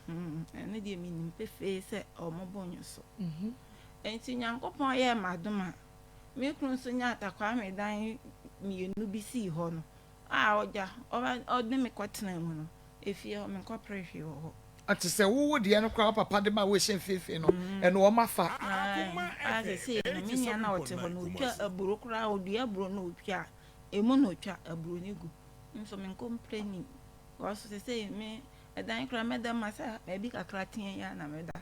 Ɛno deɛ menim pefee sɛ ɔmo bo nyo so. Nti Nyankopɔn yɛɛ m'adom a me kunu nso nyaa Takwame dan mmienu bi sii hɔ no a ɔgya ɔde me kɔtenaa mu no, efie hɔ menkɔpere hwee wɔ hɔ. Te sɛ wo wo deɛ no koraa wo papa de ma wo ɛhyɛ mfimfini no ɛno wɔn afa. Ae a sesei no me nua no a ɔte hɔ no ɔtwa aburo koraa ɔdua aburo no ɔtwa a ɛmu na ɔtwa aburo no gu me nso me nkɔmpleni because sesei me ɛdan koraa mɛda mu a sɛ baabi kakra teɛ yi ara na mɛda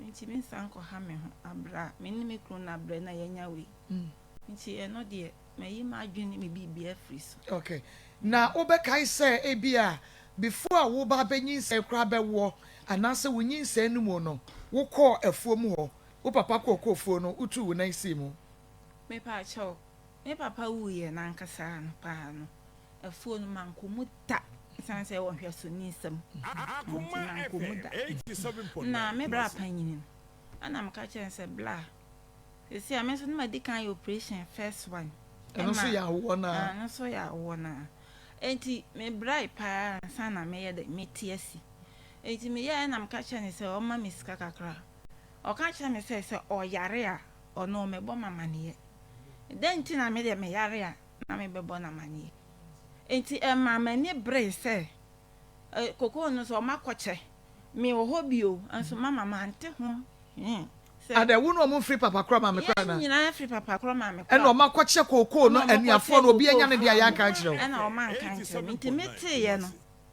nti me nsan nkɔha me ho abrɛ a me ne me kunu no abrɛ na yɛanya wei nti ɛno deɛ Mayi m'adwene ne me biribiara afiri so. Okay. Na wobɛkae sɛ ebia before a woreba abɛnyinsɛn koraa bɛwoɔ anaasɛ wo nyinsɛn no mu no, wokɔɔ afuom hɔ, wo papa kɔɔ kɔɔfuo no, wotuu wo nan sii mu? Mepaakyɛw, me papa wuiɛ no ankasa no paa no, afuo no mankɔ mu da ɛsiane sɛ ɛwɔ nhwɛsoni nsam nti mankɔ mu da. Na me bra panyini no, ɛna meka kyerɛɛ no sɛ, Bla, Sɛsi a me nso na madi kan ayɛ operation first one. Ɛno nso yɛ awoɔ no ara. Ɛno nso yɛ awoɔ no ara. Enti mebrae paa ansa na meyɛ dɛ mete asi. Enti meyɛɛ na meka kyerɛɛ no sɛ ɔmma me sika kakra. Ɔka kyerɛɛ me sɛ sɛ ɔyare a ɔno ɔmmɛbɔ me amaneɛ. Dɛn nti na me deɛ meyare a na mebɛbɔ no amaneɛ? Enti ɛmaa m'ani beree sɛ kokoo no nso wɔakɔkyɛ. Mewɔ hɔ bio nso mama mante ho hwee. Sɛ. Adɛn, wo ne wɔn mfiri papa korɔ maame korɔ Yɛn anaa? nyinaa firi papa korɔ maame korɔ. Ɛna wɔn akɔkyɛ kookoo no Ɛna wɔn anuafoɔ kɔkyɛɛ no, obi kookoo anya ne deɛ a foɔ no, yɛanka ankyerɛ wo. ɛna wɔn anka ankyerɛ me. Nti meteeɛ no,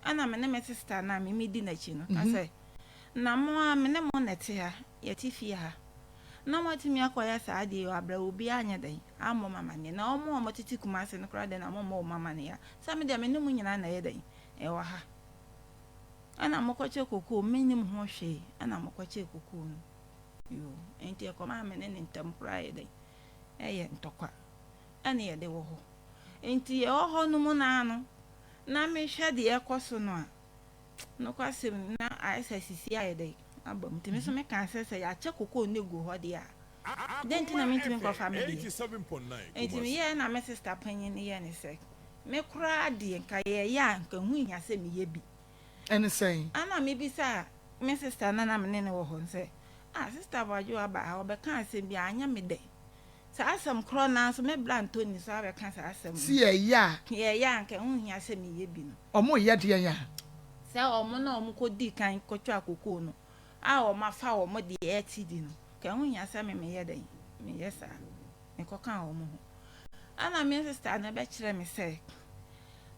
ɛna me ne me sista no a me medi n'akyi no ka sɛ, Na mo ara me ne mo na ɛte ha, yɛte fie ha, na moatumi akɔyɛ saa adeɛ yi wɔ aberɛ a obiara anyɛ dɛn ammɔ mo amaneɛ, na wɔn a wɔtete Kumasi no koraa deɛ na mommɔ wɔn amaneɛ a, sɛ me deɛ me ne mo nyinaa na ɛyɛ dɛn ɛwɔ ha. Ɛna mokɔkyɛ kokoo, mennim ho hwee, ɛna mokɔkyɛɛ kokoo no. Yoo, enti ɛkɔmaa me ne ne ntam koraa yɛ dɛn? Ɛyɛ ntɔkwa. Ɛne yɛde wɔ hɔ. Enti yɛwɔ hɔ no mu no ara no, na mehwɛ deɛ ɛrekɔ so no a, nokwasɛm ni, na ayɛ sɛ sisi ayɛ dɛn? Aba mu. Nti me nso mekaa sɛ, sɛ yɛakyɛ kokoo no agu hɔ deɛ a, dɛn nti na mentumi nkɔfa me deɛ? Enti meyɛɛ na me sista panyin no yɛɛ ne sɛ, me koraa deɛ, nka yɛreyɛ a, nka ɛho nhia sɛ meyɛ bi. Ɛne sɛn? Ɛnna mibisaa me sista no a na me ne no wɔ hɔ no sɛ, Ah, Sista Boadwo aba ha, ɔbɛkaa asɛm bi a, anyɛ me dɛ. Saa asɛm korɔ no ara nso, me bra Anthony nso abɛka saa asɛm no. Se yɛreyɛ a. Yɛreyɛ a, anka ɛho nhia sɛ meyɛ bi no. Wɔreyɛ deɛn a? Sɛ wɔn na wɔkɔdii kan kɔtwaa kokoo no a wɔafa wɔn deɛ ɛte di no, anka ɛho nhia sɛ me meyɛ dɛn? Meyɛ saa. Mekɔkaa wɔn ho. Ɛnna me sista no bɛkyerɛɛ me sɛ,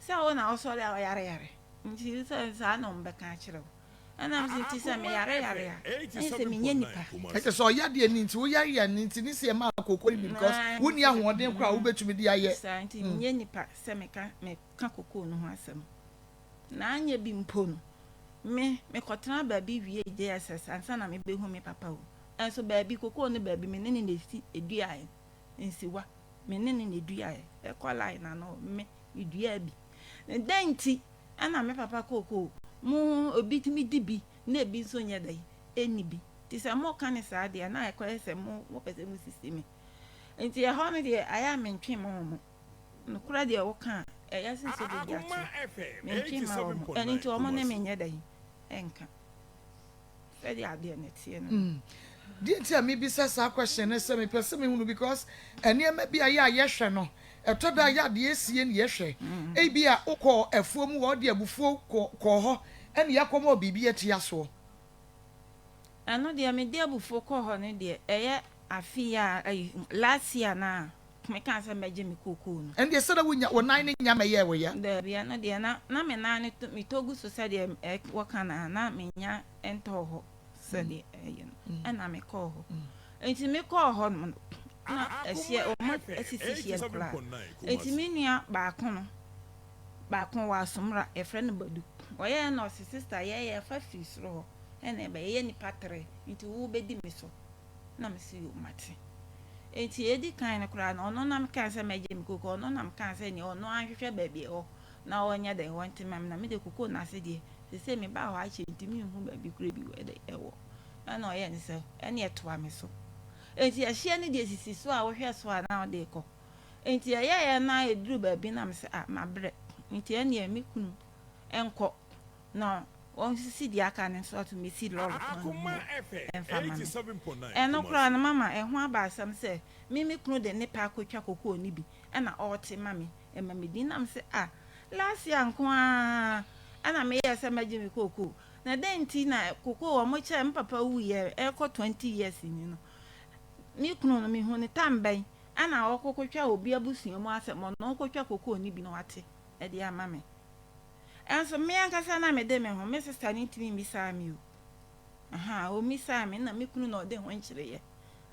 Sɛ wo na wosɔre a woyareyare. Nti sɛ saa na wɔbɛka akyerɛ wo. Ɛna mese nti sɛ meyare yare a, ɛne sɛ menyɛ nipa. Ɛkyɛ sɛ ɔya deɛ ni nti woyare yare no nti ne sɛ ɛma kooko no bi because wonni ahoɔden koraa a wobɛtumi de ayɛ. Saa nti menyɛ nipa sɛ meka meka kokoo no ho asɛm. Na anyɛ bi mpo no, me mekɔtena baabi wiee JSS ansa na mebɛhu me papa o. Ɛnso baabi kokoo no baabi me ne no na ɛsi ɛduaeɛ. Nsiwa me ne no na ɛduaeɛ. Ɛkɔ line ano me meduaa bi. Na dɛn nti na me papa kookoo mo obi tumi di bi na ebi nso nyɛ dɛn ɛnni bi? Nti sɛ moka no saa deɛ a na ɛkɔyɛ sɛ mo mopɛ sɛ mosisi me. Nti ɛhɔ no deɛ ayɛ a mentwe mma wɔn. Nokorɛ deɛ woka a ɛyɛ sen sɛ wobɛdi atorɔ. Mentwe mma wɔn. Ɛno nti wɔn ne me nyɛ dɛn ɛnka. Sɛdeɛ adeɛ no teɛ no no. Deɛ nti a mebisa saa question ne sɛ mepɛ sɛ mehunu because nneɛma bi a yɛ a yɛhwɛ no ɛtɔ da a yɛ a deɛ ɛsie ne yɛhwɛ. Ebi a wokɔɔ afuo mu hɔ wode abufuo kɔɔ hɔ ɛne yɛakɔma wo biribi atia soɔ. Ɛno deɛ mede abufuo kɔɔ hɔ no deɛ ɛyɛ afe yi a ayi last year no a mekaa sɛ mɛgye me kookoo no. Ɛndeɛ sɛ na wonya wo nan no nya mɛyɛɛ wo ya. Daabi ɛno deɛ na na me nan no to metɔ gu so sɛdeɛ ɛ wɔka no a na menya ntɔɔ hɔ sɛdeɛ ɛyɛ no ɛna mekɔɔ hɔ. Nti mekɔɔ hɔ no Na ɛhyeɛ wɔn asisi hyeɛ no koraa. Enti me nua baako no, baako wɔ Asomra, yɛfrɛ no Badu. Ɔyɛɛ na ɔse sister yɛyɛ yɛfa firi soro hɔ ɛna ɛba, yɛyɛ nnipa tre nti wo bɛdi me so. Na mese yoo mate. Enti edi kan no koraa no ɔno na mekaa sɛ mɛgye me koko, ɔno na mekaa sɛ nea ɔno anhwehwɛ baabi ɛwɔ na ɔnyɛ dɛn ɔnte ma me na mede koko no ase deɛ seesei mebaa hɔ akyɛ nti menhu baabi koraa bi wɔ dɛn ɛwɔ. Ɛna ɔyɛɛ ne sɛ ɛneɛ toa me so. Enti ɛhyeɛ no deɛ sisi so a wohwɛ so a na wode rekɔ. Enti ɛyɛeɛ na ɛduruu baabi na mese ah mabrɛ nti ɛnneɛ me kunu nkɔ na ɔnsisi deɛ aka no nso ato mɛsi lɔre kwan no mu hɔ mfa ma me. Ɛno koraa no mama ɛho aba asɛm sɛ me me kunu de ne pɛ akɔtwa kokoo no bi ɛna ɔrete ma me ɛma medi na mese ah last year nko ara ɛna meyɛɛ sɛ mɛgye me kokoo Na dɛn nti na kokoo a wɔkyɛɛ me papa wuiɛ ɛrekɔ 20 years ni no, me kunu no mehu no tam bɛn ɛna ɔkɔkɔtwa obi abusua mu asɛm, ɔno ɔkɔtwa kokoo no bi na wate de ama me. Ɛnso me ankasa na mede me ho, me sista no ntumi mmisaa me o. Ahaa, ɔmmisaa me na me kunu na ɔde ho nkyereeɛ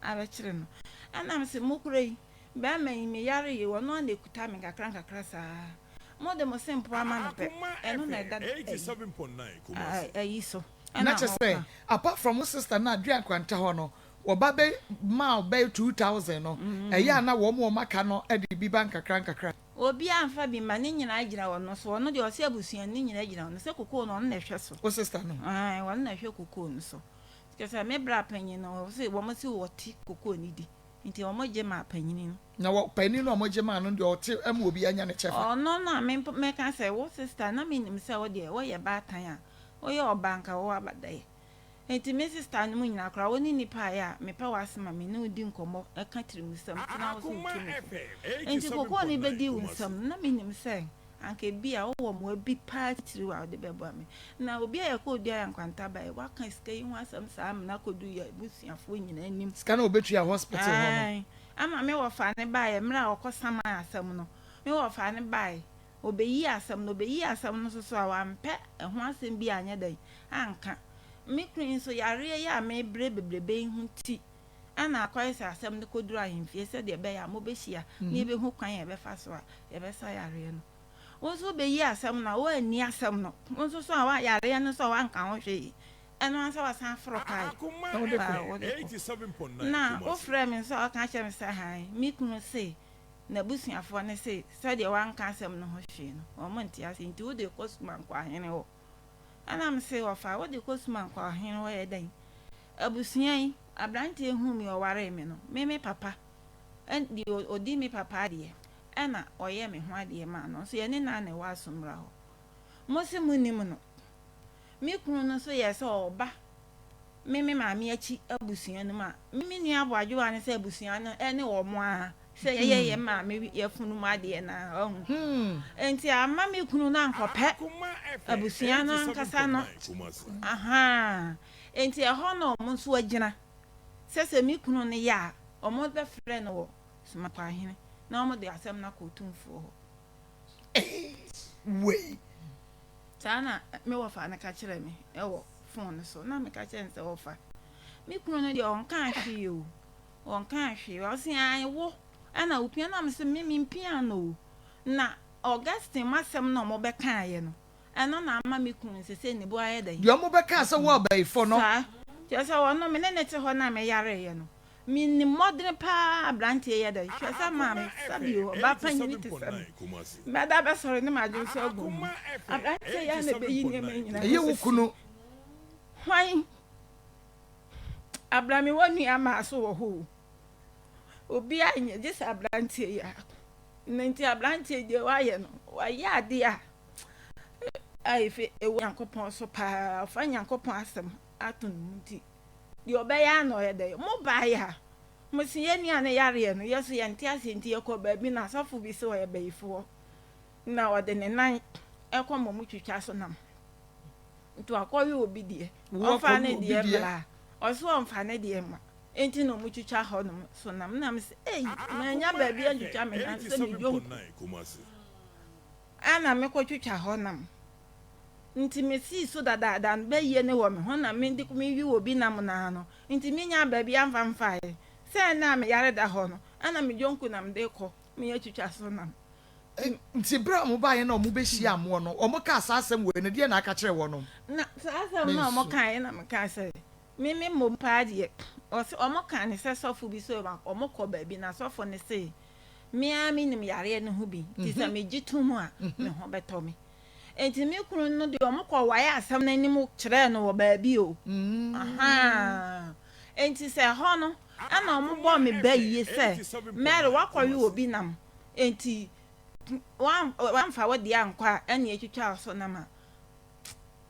abɛkyere no. Ɛna mese mo kora yi, bɛrima yi meyare yi, ɔno ara na ɛkuta me nkakra nkakra saa. Mo de mo se mpoa ma no pɛ, ɛno na ɛda ayi ayi so Na ɛna kyerɛ sɛ ɔka. apart from wo sister no a dua nkwanta hɔ no wɔba bɛ maa wo bɛyɛ 2000 no ɛyɛ a na wɔn a wɔn aka no de bi ba nkakra nkakra. Obiara nfa bi mma, ne nyinaa gyina ɔno so, ɔno deɛ ɔse abusua no ne nyinaa gyina ɔno sɛ kokoo no ɔno na ɛhwɛ so. Wo sister no? Ae ɔno na ɛhwɛ kokoo no so, kyerɛ sɛ me bra panyin no ɔse wɔn se wɔte kokoo no di nti wɔn gye maa panyini no. Na wɔ panin no a wɔgye maa no no deɛ ɔte ma obiara nya ne kyɛfa. Ɔno na me mpo mɛka sɛ wo sister na menim sɛ wo deɛ woyɛ baatan a woyɛ ɔbaa nka wowɔ abadaeɛ nti me sister nom nyinaa koraa wo ne nipa a yɛ a mepɛ w'asɛm a me ne wo di nkɔmmɔ ɛka tirimusɛm nti na wo so wotu me fo nti kokoo no bɛdi wo nsam no na menim sɛ anka ebia wowɔ mmoa bi paa titiriw a wode bɛboa me na obi a yɛkɔɔ dua yɛ nkwanta baeɛ waka sika yi ho asɛm saa amena kɔdu yɛ abusuafoɔ nyinaa anim. Sika no a wɔbɛtua hospital hɔ no. Ae. Ama me wɔfaa no baeɛ mmerɛ a ɔkɔ saman asɛm no, me wɔfaa no baeɛ, ɔbɛyii asɛm no, ɔbɛyii asɛm no nso so a wampɛ ɛho asɛm bi anyɛ dɛn anka. Me kunu yi nso yareɛ yi a mebrɛ bebrebe yi ho nti ɛna akɔyɛ sɛ asɛm no kɔduru ahemfie sɛdeɛ ɛbɛyɛ a mobɛhyia na yɛbɛhu kwan a yɛbɛfa so a yɛbɛsa yareɛ no. Wo nso wobɛyi asɛm no a woanni asɛm no, wo nso so a yareɛ no nso a woanka ho hwee. Ɛno ara sɛ wasan aforo kae Na wode baa kɔ. wode kɔ. Na wofrɛɛ me nso a woka kyerɛɛ me sɛ hann, me kunu se n'abusuafoɔ no se sɛdeɛ woanka asɛm no ho hwee no, wɔn nte aseɛ nti wode rekɔ Sumankwahene hɔ. Ɛna mese wɔfa wode rekɔ Sumankwahene hɔ yɛ dɛn? Abusua yi, aberanteɛ yi huu me ɔwaree me no, me me papa, deɛ ɔdi me papa adeɛ ɛna ɔyɛ me ho adeɛ maa no nso yɛne no ara na ɛwɔ Asommra hɔ. Mose monnim no. Me kunu no nso yɛɛ sɛ ɔreba me me maame akyi abusua no mu a, me me nua Aboadwowa no sɛ abusua no ne wɔn ara sɛ yɛyɛ yɛn maame yafunu mu adeɛ no ara wahu. Enti amma me kunu no ankɔpɛ abusua no ankasa no ahaa. Enti ɛhɔ na wɔn nso agyina sɛ sɛ me kunu no yɛ a wɔbɛfrɛ no wɔ Somakwahene na wɔde asɛm no akɔ Otumfoɔ hɔ. Ei wei. Saa na me wɔfa no ka kyerɛɛ me wɔ fon no so. Na meka kyerɛɛ no sɛ, Wɔfa, me kunu no deɛ ɔnkaa hwee o, ɔnkaa hwee. Ɔse, ae, wo na wopia. Na mese, me mempia no o. Na Augustine m'asɛm na wɔbɛkaeɛ no, ɛno na ama me kunu no seesei ne bo ayɛ dɛn? Deɛ wɔbɛkaa sɛ wo abayifo no. Saa. Kyerɛ sɛ ɔno, me ne no te hɔ no a meyareeɛ no, Menim mmɔdene paa abranteɛ yɛ dɛn hwɛ sɛ maame sɛbi o ɔbaa panyini te sɛ me mɛda bɛsɔre ne madwene so agu ho abranteɛ yɛ na ɛbɛyi nneɛma nyinaa Ɛyɛ wo kunu. Hwan abra me wɔ nua maa so wɔ hɔ o obi a nyɛ gye sɛ abranteɛ yi a na nti abranteɛ deɛ wayɛ no wayɛ adeɛ a a efe ɛwɔ Nyankopɔn so paa ɔfa Nyankopɔn asɛm ato ne mu nti Deɛ ɔbɛyɛ ara na ɔyɛ dɛ. Mo baeɛ a, mo se yɛn nua no yareɛ no, yɛ nso yɛnte aseɛ nti yɛkɔɔ baabi na asɔfo bi se ɔyɛ bayifoɔ na ɔde ne nan kɔ ma ɔmo twitwa so nam. Nti wakɔwe obi deɛ, ɔmfa ne deɛ mmra a, ɔse ɔmfa ne deɛ mma. Nti na ɔmo twitwa hɔ nom so nam. Na me se ei, manya baabi antwitwa me nan sɛ me yonku. Ɛna mekɔ twitwa hɔ nam. Nti me sii so dadaada no bɛyie no wɔ me ho na me de me we obi nam naa no nti me nyaa baabi amfa mfaeɛ. Sɛ ɛnnɛ a me yare da hɔ no, ɛna me dwonku na mede kɔ, meyɛ twitwa so nam. Nti berɛ a wɔbaeɛ na wɔbɛhyiaa moɔ no, wɔkaa saa asɛm wei no, deɛn na aka kyerɛɛ wɔnom? Na saa asɛm no a Mensu. wɔkaeɛ na mekaa sɛ, Me me mmom paa deɛ, ɔse wɔkaa no sɛ sɔfo bi sɛ wɔkɔ baabi na sɔfo no se, me ara menim yareɛ no ho bi, nti sɛ megye tom a, me ho bɛtɔ me. Enti me kunu no deɛ wɔkɔ wae asɛm no anim kyerɛɛ no wɔ baabi o. Ahaa. Enti sɛ ɛhɔ no ɛna wɔbɔɔ me ba yie sɛ, Mary woakɔwe obi nam, enti woamfa wo deɛ ankɔ a ɛne atwitwa wo so nam a,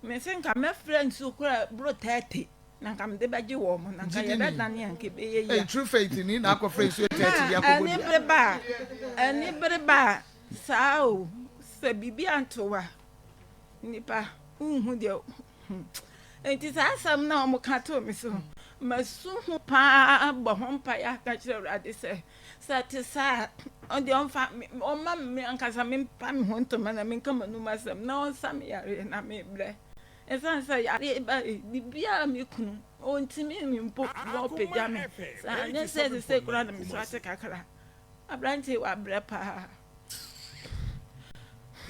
mese nka mɛfrɛ nsuo koraa boro 30 na nka mede bɛgye wɔn na nka yɛbɛdane a nka ɛbɛyɛ yie a. True faith ni na akɔfrɛ nsuo 30 de Na akɔbɔ dua. anibere ba a, anibere ba a, saa o, sɛ biribi anto wo a, nnipa wonhu deɛ hmm. Enti saa asɛm no a wɔka too me so no, masu ho paa bɔ ho mpaeɛ aka kyerɛ Awurade sɛ, sɛ ɛte saa a, ɔno deɛ ɔmfa me, ɔmma me ankasa mempa me ho ntoma na menka m'anom asɛm na ɔnsa me yareɛ na mebrɛ. Ɛsiane sɛ yareɛ ba yi, biribiara me kunu, ɔntumi me mpo na ɔpagya me. Saa nyɛ sɛ sesei koraa na me so ate kakra. Aberanteɛ yi wabrɛ paa.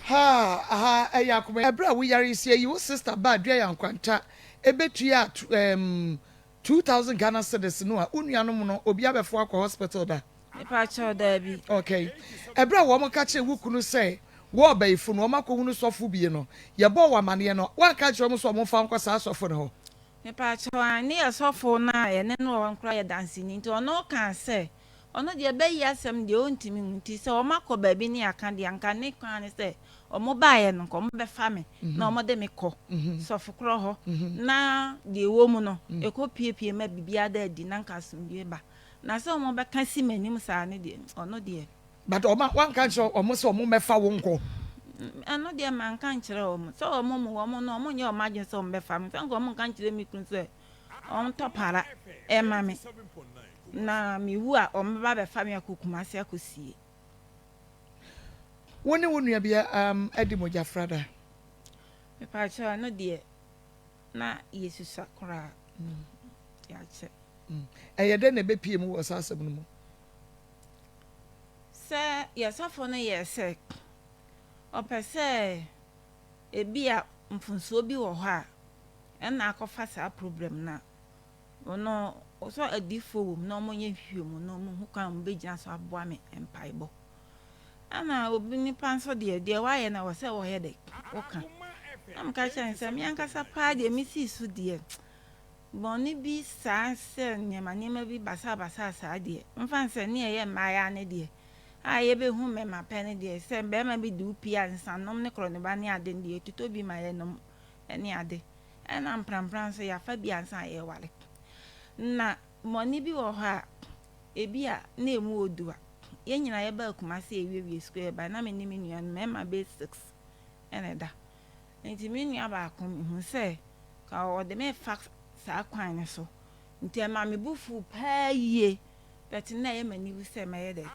Haa ahaa ɛyɛ akoma. Ɛberɛ a wo yare yi sɛ yɛyi wo sister ba Aduaya Nkwanta ɛbɛtua ɛɛm 2000 Ghana cedis no a wo nuanom no obiara bɛfa wo akɔ hospital da? Mepakyɛw daabi. Ok ɛberɛ a wɔn ka kyerɛɛ wo kunu sɛ wo ɔbayifo no wɔn akɔhunu sɔfo bi no yɛbɔɔ wo amaneɛ no woanka ankyerɛ wɔn sɛ wɔn mfa wo nkɔ saa sɔfo no hɔ? Mepakyɛw aane yɛ sɔfo no a yɛne no wɔ hɔ no koraa yɛ danseni nti ɔno kaa sɛ Ɔno deɛ bɛyi asɛm deɛ ɔntumi nhu nti sɛ wɔn akɔ baabi ne aka deɛ anka ne kwan ne sɛ wɔn baeɛ no nka wɔn bɛfa me na wɔn de me kɔ sɔfo korɔ hɔ na deɛ ɛwɔ mu no ɛkɔ piepie ma biribiara da adi na nka asomdwoeɛ ba na sɛ wɔn bɛka si m'anim saa no deɛ ɔno deɛ. But wɔn a wanka nkyerɛ wɔn sɛ wɔn mmɛfa wo nkɔ? Ɛno deɛ manka nkyerɛ wɔn sɛ wɔn mu wɔn no wɔn nyɛ wɔn adwene sɛ wɔn bɛfa me sɛ nka wɔn nka nkyerɛ me kunu sɛ wɔntɔ para ɛma me. Na mewu a, wɔbɛba abɛfa me akɔ Kumasi akɔsie. Wo ne wo nuabea um adi mogyafra da? Mepakyɛw, ɛno deɛ, na yɛsusua koraa. Yɛakyɛ. Ɛyɛ dɛn na ɛbɛpue mu wɔ saa asɛm no mu? Sɛ yɛn sɔfo no yɛɛ sɛ ɔpɛ sɛ ebia mfomsoɔ bi wɔ hɔ a, ɛna akɔfa saa problem no a, Ɔno ɔsɔ adiyifoɔ wɔ mu na wɔnyɛ nhwehwɛmu na wɔhu kwan a wɔbɛgyina so aboa me mpaebɔ. Ɛna obi nipa nso deɛ, deɛ wayɛ no ɛwɔ sɛ wɔyɛ dɛ, woka. Na meka kyerɛ no sɛ me ankasa paa deɛ mesii so deɛ, bɔne bi saa sɛ nneɛma nneɛma bi basabasa saa deɛ, mfa no sɛ ne ɛyɛ mmaayaa no deɛ, a yɛbɛhu mmarima pɛ no deɛ, sɛ barima bi de wo pie a, nsanom ne korɔnoba ne ade no deɛ, ɛtotɔ bi ma yɛnom ne ade. Ɛna mprampra nso yɛafa bi ansa na yɛreware. Na bɔne bi wɔ hɔ a, ebi a na emu wɔ du a, yɛn nyinaa yɛbaa Kumasi yɛwiewie sukuu yɛbae, na me ne me nua no mmarima bɛyɛ six ɛna ɛda. Nti me nua baako mehu sɛ ka ɔde me fa saa kwan no so. Nti ɛma me bo fuu paa yie. But na ɛyɛ m'aniwu sɛ mɛyɛ dɛ,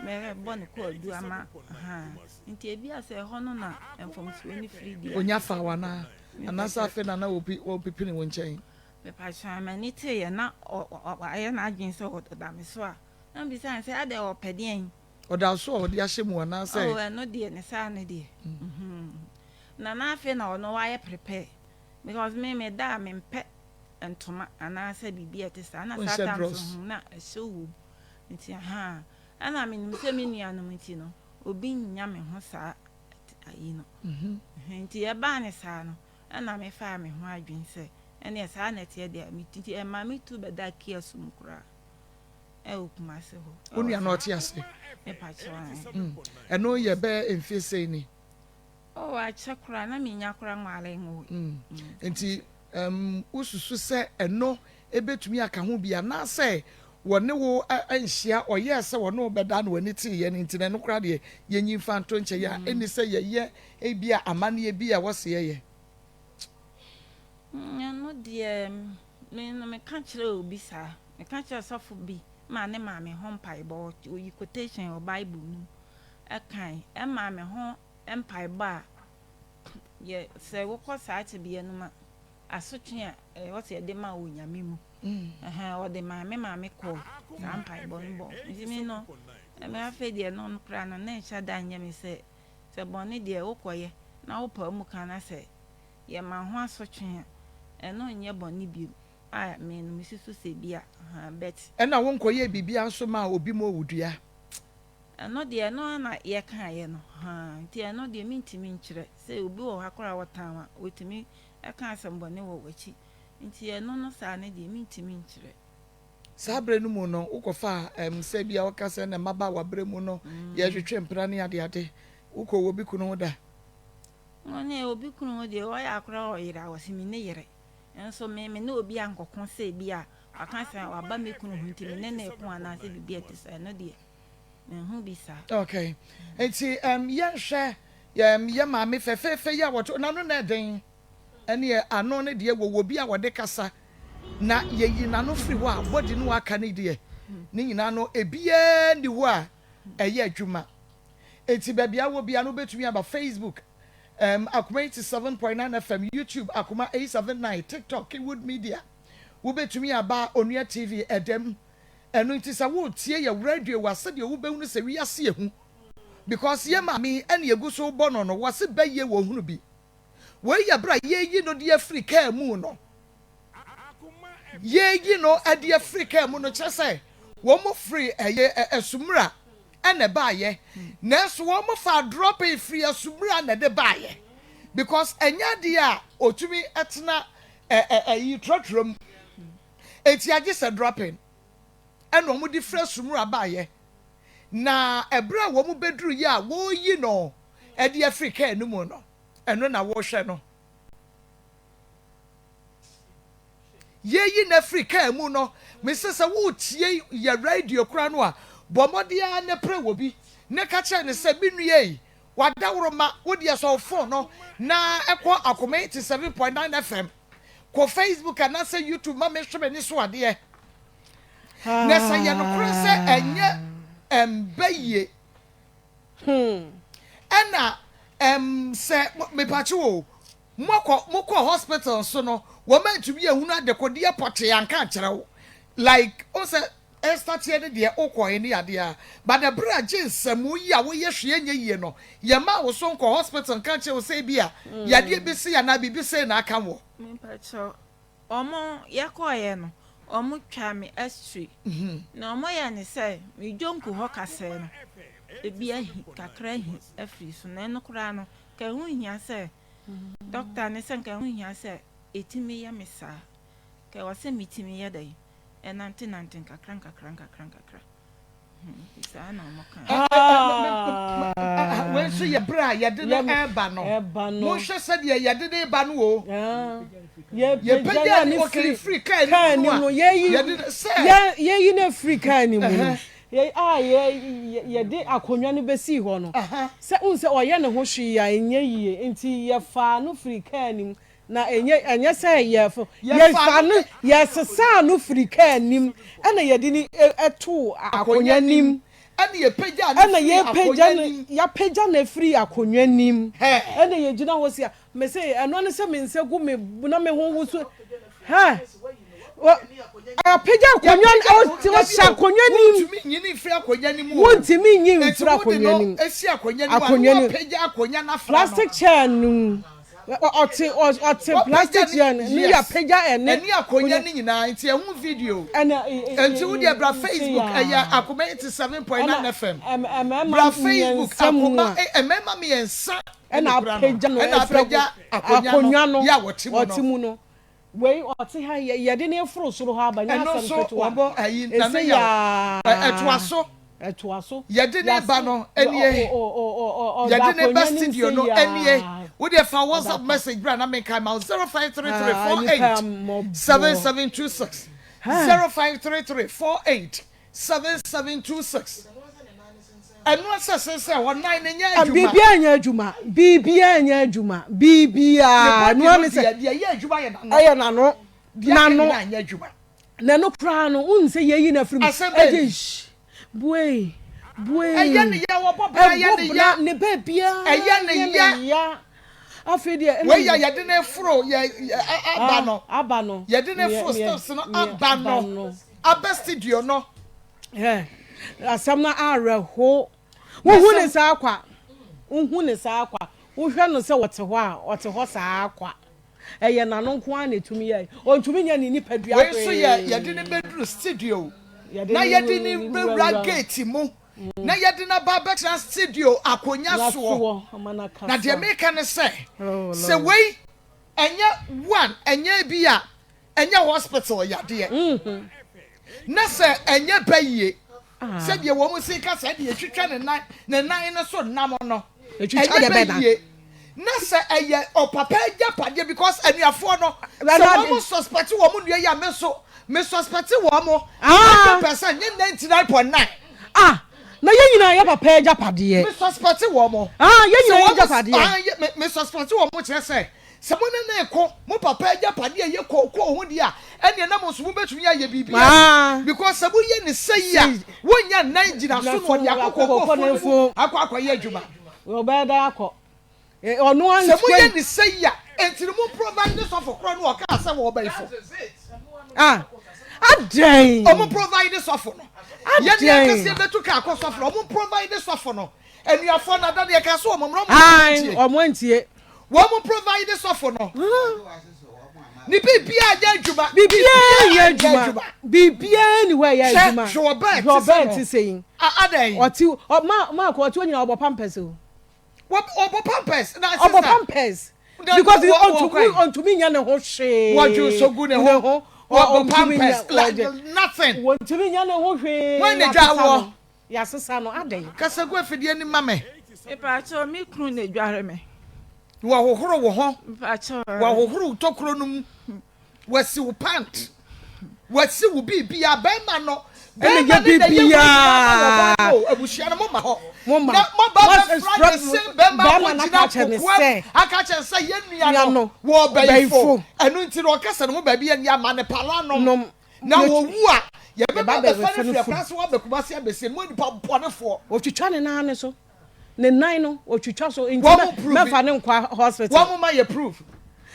mɛbɔ no kwaadu ama ahaa. Nti ebia sɛ ɛhɔ no na mfomsoɔ no firi deɛ a. Onya faa wo anaa? Anaasɛ afei na na ɔrepipini wo nkyɛn? Mepakyɛw, m'ani teeɛ na wayɛ n'adwene sɛ ɔda me so a, na mebisa no sɛ adɛn ɔpɛ deɛn? Ɔda wo so a ɔde ahyɛ mu anaasɛ? Oh, ɛno deɛ ne saa no deɛ. Na na afei na ɔno wayɛ prepare because me meda a mempɛ ntoma anaasɛ biribi a ɛte saa na saa Wonhyɛ tam so drawers. ho na ɛhyɛ wom nti ahaa ɛna menim sɛ me nuanom nti no obi nnya me ho saa ayi no nti ɛbaa ne saa no ɛna mefaa me ho adwene sɛ ɛneɛ saa na ɛteɛ deɛ nti ɛma me tu bɛda kia sum koraa ɛwɔ Kumase hɔ. Wo nua no ɔte ase? Mepa kyɛw ae. Ɛno yɛ bɛyɛ mfie sɛn ni? Oh akyɛ koraa na mennya koraa nware nwoe. Nti wususu sɛ ɛno betumi aka ho bi anaasɛ wɔne wo anhyia, ɔyɛɛ sɛ ɔne wo bɛda na w'ani teeɛ no nti na ɛno koraa deɛ yɛnyi mfa nto nkyɛn a ɛnni sɛ yɛyɛ ebia amanneɛ bi a ɛwɔ sɛ yɛyɛ? Ɛno deɛ me no meka kyerɛɛ obi saa. Meka kyerɛɛ sɔfo bi maa ne maa me ho mpaebɔ. Ɔyi quotation wɔ Bible no mu kan ɛmaa me ho mpaebɔ a yɛ sɛ wokɔ saa tebea no mu a. asotwe a ɛwɔ sɛ yɛde ma wɔ Nyame mu. Ɛhɛn, wɔde maa me maame kɔɔ saa mpaebɔ no bɔ. Nti me no, ɛmɛ afei deɛ no no koraa no, na ɛnhyɛ da nyɛ me sɛ, sɛ bɔne deɛ wokɔyɛ na wopaa mu ka na sɛ yɛma ho asotwe a, ɛno nyɛ bɔne bio a me no mesusu sɛ bi a, ahaa, but. Ɛna wonkɔyɛɛ biribiara nso maa obi ma owudua. Ɛno deɛ ɛno ara na yɛkaeɛ no, haa, nti ɛno deɛ mentumi nkyerɛ sɛ obi wɔ hɔ koraa a ɔtan wo a, ɔtumi ka asɛmbɔne wɔ w'akyi. Nti ɛno no saa no deɛ mentumi nkyerɛ. Saa berɛ no mu no, wokɔfaa ɛm sɛ ebia woka sɛ na mmabaawa berɛ mu no yɛtwetwe mpena ne adeade. Wokɔɔ wɔ obi kunu ho da? Wo ne obi kunu ho deɛ ɔyɛ a koraa ɔyere a ɔse me ne yere. Nso me me ne obi ankɔko sɛ ebia waka sɛ waba me kunu ho nti me ne no reko anaasɛ biribi a ɛte saa ɛno deɛ menhu bi saa. Okay. Nti ɛm yɛnhwɛ yɛn yɛ maame fɛfɛɛfɛ yi a wɔto n'ano na ɛden. Ɛneɛ ano no deɛ wɔwɔ bi a wɔde kasa na yɛyi n'ano firi hɔ a body no aka no deɛ ne nyinaa no ebiara nni hɔ a ɛyɛ adwuma. Enti baabi a wɔ biara no wobɛtumi aba Facebook um, Akoma 87.9 FM, YouTube Akoma 879, TikTok Kingwood Media. Wobɛtumi aba Onua TV ɛdɛm. Ɛno nti sɛ woretie yɛ radio a sɛdeɛ wobɛhunu sɛ wiase yɛ hu because yɛ maame yi ɛne yɛgu so bɔ no no wɔse bɛyie wɔ hunu bi. Wei yɛ berɛ a yɛreyi no de afiri kaa mu no. Yɛreyi no de afiri kaa mu no kyerɛ sɛ wɔn firi ɛyɛ Asumura ɛna ɛbaayɛ. Nanso wɔn faa drɔbee firi Asumura na ɛde baayɛ because ɛnyɛ adeɛ a ɔtumi tena ɛyi trɔtrɔ mu. Enti agye sɛ drɔpin ɛna wɔn de firi Asumura baayɛ. Na ɛberɛ a wɔn bɛduru yɛ a wɔreyi no de afiri kaa no mu no, ɛno na wohwɛ no. Yɛyi no afiri kaa mu no, mese sɛ woretie yɛ radio koraa no a, bɔ mmɔden ara na pere wɔ bi na ka kyerɛ no sɛ, me nua ei, w'adaworoma, wo deɛ sɔ wo phone no na kɔ Akoma 87.9 FM, kɔ Facebook anaasɛ YouTube ma menhwɛ m'ani so adeɛ. Na sɛ yɛ nokorɛ sɛ ɛnyɛ ɛmba yie. Hmm. Ɛna ɛm sɛ mepakye o, mokɔ mokɔ hospital nso no, wɔn antumi ehunu adekodeɛ pɔtee anka ankyerɛ wo. Like o sɛ ɛstateɛ ne deɛ wokɔɛ ne adeɛ a, but ɛberɛ a gye nsɛmuu yi a woyɛ hwee ɛnyɛ yie no, yɛmaa wo so nkɔ hospital nka nkyerɛ wo sɛ ebi a yadeɛ bi sei anaa biribi sei na aka woɔ. Mepakyɛw, Wɔn yɛkɔeɛ no, wɔn twaa me x-ray. Na wɔn yɛɛ no sɛ me dwonku hɔ kasɛɛ no, ebi ahi, kakra ahi afiri so. Na ɛno koraa no, nka ɛho nhia sɛ, dɔkta no sɛ nka ɛho nhia sɛ ɛtumi yɛ me saa. Nka ɛwɔ sɛ metumi yɛ dɛn, ɛnantenante nkakra nkakra nkakra nkakra. Saa na wɔn ka. Wei nso yɛ berɛ a yɛde no reba no. Monhwɛ sɛdeɛ yɛde no reba no o. Yɛpagyaa no ɔkiri firi kaa no mu no a, yɛde no sɛ. Yɛyi no afiri kaa no mu no, a yɛde akonnwa no bɛsii hɔ no, sɛ wohu sɛ ɔyɛ ne ho hwee a ɛnyɛ yie, nti yɛfaa no firii kaa no mu Na ɛnyɛ ɛnyɛ sɛ yɛfo yɛfa no yɛsesaa no firi kaa nim ɛna yɛde no too akonnwa nim ɛna yɛpagya no ɛna yɛpagya no yɛapagya no afiri akonnwa nim ɛna yɛgyina hɔ si a mese ɛno ne sɛ me nsa gu me na me ho woso hɛ apagya akonnwa ɔhyɛ akonnwa nim wontumi nyi mfiri akonnwa nim wontumi nyi mfiri akonnwa nim esi akonnwa nim akonnwa nim apagya akonnwa no afra no plastic chair no mu Ɔte ɔte plastic chair no ne yapagya ɛne. Ɛne akonnwa no nyinaa nti ɛho video. Ɛna Nti wo deɛ bra Facebook ɛyɛ Akoma 87.9 FM. Ɛmɛɛma Bra Facebook mmiɛnsa mu Akoma a. ɛmɛɛma mmiɛnsa Ɛna ɛna kura no apagya no ɛna ɛfiri apagya akonnwa akonnwa no no yɛ a wɔte mu wɔte no. mu no. Wei ɔte ha yi yɛde no reforo soro hɔ aba nyɛ Ɛno asɛm nso ketewa. wɔbɔ ayi Nana Ɛsei Yaw aa ɛtoa so. Ɛtoa so. Yɛde no reba Yɛase no ɔ nie. ɔ ɔ ɔ ɔda Yɛde no reba akonnwa no mu studio sei no nie. aa. Wo deɛ fa Ɔda WhatsApp akɔ. message bra na menkae ma wo 0533 Haa nnipa 48 mmɔbɔ. 7726 Haa. 0533 48 7726 Ɛno ɛsɛ sɛ sɛ hɔ nan no nyɛ adwuma. Biribiara nyɛ adwuma. Biribiara nyɛ adwuma. Biribiara. Ne Ɛno ara body no ne sɛ. deɛ deɛ ɛyɛ adwuma yɛ n'ano. Ɛyɛ n'ano. Deɛ aka N'ano. nyinaa nyɛ adwuma. Na ɛno koraa no, wohu sɛ yɛyi no afiri mu. Asɛm bɛn Ɛgye ni? nsh, buei, buei. Ɛyɛ ne ya, wɔbɔ bra yɛ Ɛbɔ ne bra, ya. ne baabiara Ɛyɛ ne yɛ ya. ne ya. Afei deɛ ɛna. Wei yɛ yɛde ne foro yɛ aba no. Aba no. Yɛde ne foro steps no aba no. Aba studio no. Hɛ asɛm no awerɛho. Wohu ne saa kwa. Wohu ne saa kwa. Wohwɛ no sɛ ɔte hɔ a, ɔte hɔ saa kwa. Ɛyɛ n'ano nko ara na ɛtumi yɛ. Ɔntumi nyɛ ne nipadua hwee. Wei nso yɛ yɛde no bɛduru studio na yɛde no bɛwura gate mu na yɛde no aba abɛtena studio akonnwa soɔ. Na deɛ meka ne sɛ, sɛ wei ɛnyɛ one, ɛnyɛ bi a ɛnyɛ hospital yadeɛ na sɛ ɛnyɛ bayie sɛdeɛ wɔn si ka sɛ deɛ etwitwa ne nan ne nan no so nam no ɛnyɛ bayie na sɛ ɛyɛ ɔpapa agyapadeɛ because anuafoɔ no sɛ wɔn suspect wɔn nua yi a me nso me suspect wɔn 100% nye 99.9. Ah, na yɛn nyinaa yɛ papa agyapadeɛ. Me suspect wɔn. Ah, yɛn nyinaa yɛ agyapadeɛ. Me suspect wɔn kyerɛ sɛ Sɛ mo ne no reko mo papa agyapadeɛ a ɛyɛ kookoo ho deɛ a, ɛnneɛ na mo nso mobɛtumi ayɛ biribi adi. Because sɛ moyɛ no sei a, wɔnnya nnan ngyinaso na wɔde akɔ kookoofoɔ no mu akɔ akɔyɛ adwuma. Sɛ moyɛ no sei a, enti no mo provide sɔfo korɔ no ɔkaa sɛ wɔbɛyifo. Ɔmo provide sɔfo no. Yɛne ankasa yɛbɛtu kaa akɔ sɔfo no. Ɔmo provide sɔfo no. Anuafoɔ no ada deɛ ɛka so wɔn mmra wɔn ntie. Wɔn ntie. Wɔn mo provide sɔfo no. Ne biribiara nyɛ adwuma. Biribiara nyɛ adwuma. Biribiara ni hɔ ɛyɛ adwuma. Hwɛ ɔbaa hwɛ ti sɛ yi. Adɛn. Ɔte ɔ ma maako ɔte hɔ nyinaa ɔbɔ pampers o. Ɔbɔ pampers na sista. Ɔbɔ pampers. Because ɔntumi ɔntumi nyɛ ne ho hwee. Wɔdwe so gu ne ho. Wɔbɔ pampers like nothing. Wɔntumi nyɛ ne ho hwee. Wɔn na dwa wɔ. Yɛasesa no, adɛn? Kasa gu afidie no ma me. Mepaakyɛw, me kunu na edware me. Wɔahohoro wo ho. Mepaakyɛw. Wɔahohoro wo tokuro no mu. Wɔasi wo pant. Wɔasi wo biribiara. Bɛrima no. Ɛna Bɛrima no yɛ na ɛyɛ biribiara. biribiara ma ɔbaa no o. Abusua no mo ma hɔ. Mo ma. Na mo ba Mo bɛfra the same bɛrima bɛrima no akɔgyina aka akyerɛ me kokoam sɛ. aka akyerɛ no sɛ yɛn nua Nua no no, wɔ ɔbɛyifo. ɔbɛyifo. Ɛno nti no ɔkasa ne ho baabi a ɛnyɛ ama ne pala nom. Nom. Na wɔwu a, yɛbɛba Yɛba abɛfa abɛfa no no firi funu. akuraase hɔ aba Kumasi abɛsie no. Mo nnipa bɔnefoɔ. Wɔtwitwa ne nan no so. Ne nan no, wɔtwitwa so. Nti Wɔn mɛ, mo prove. mɛfa no nkɔ hospital. Wɔn mo ma yɛ prove.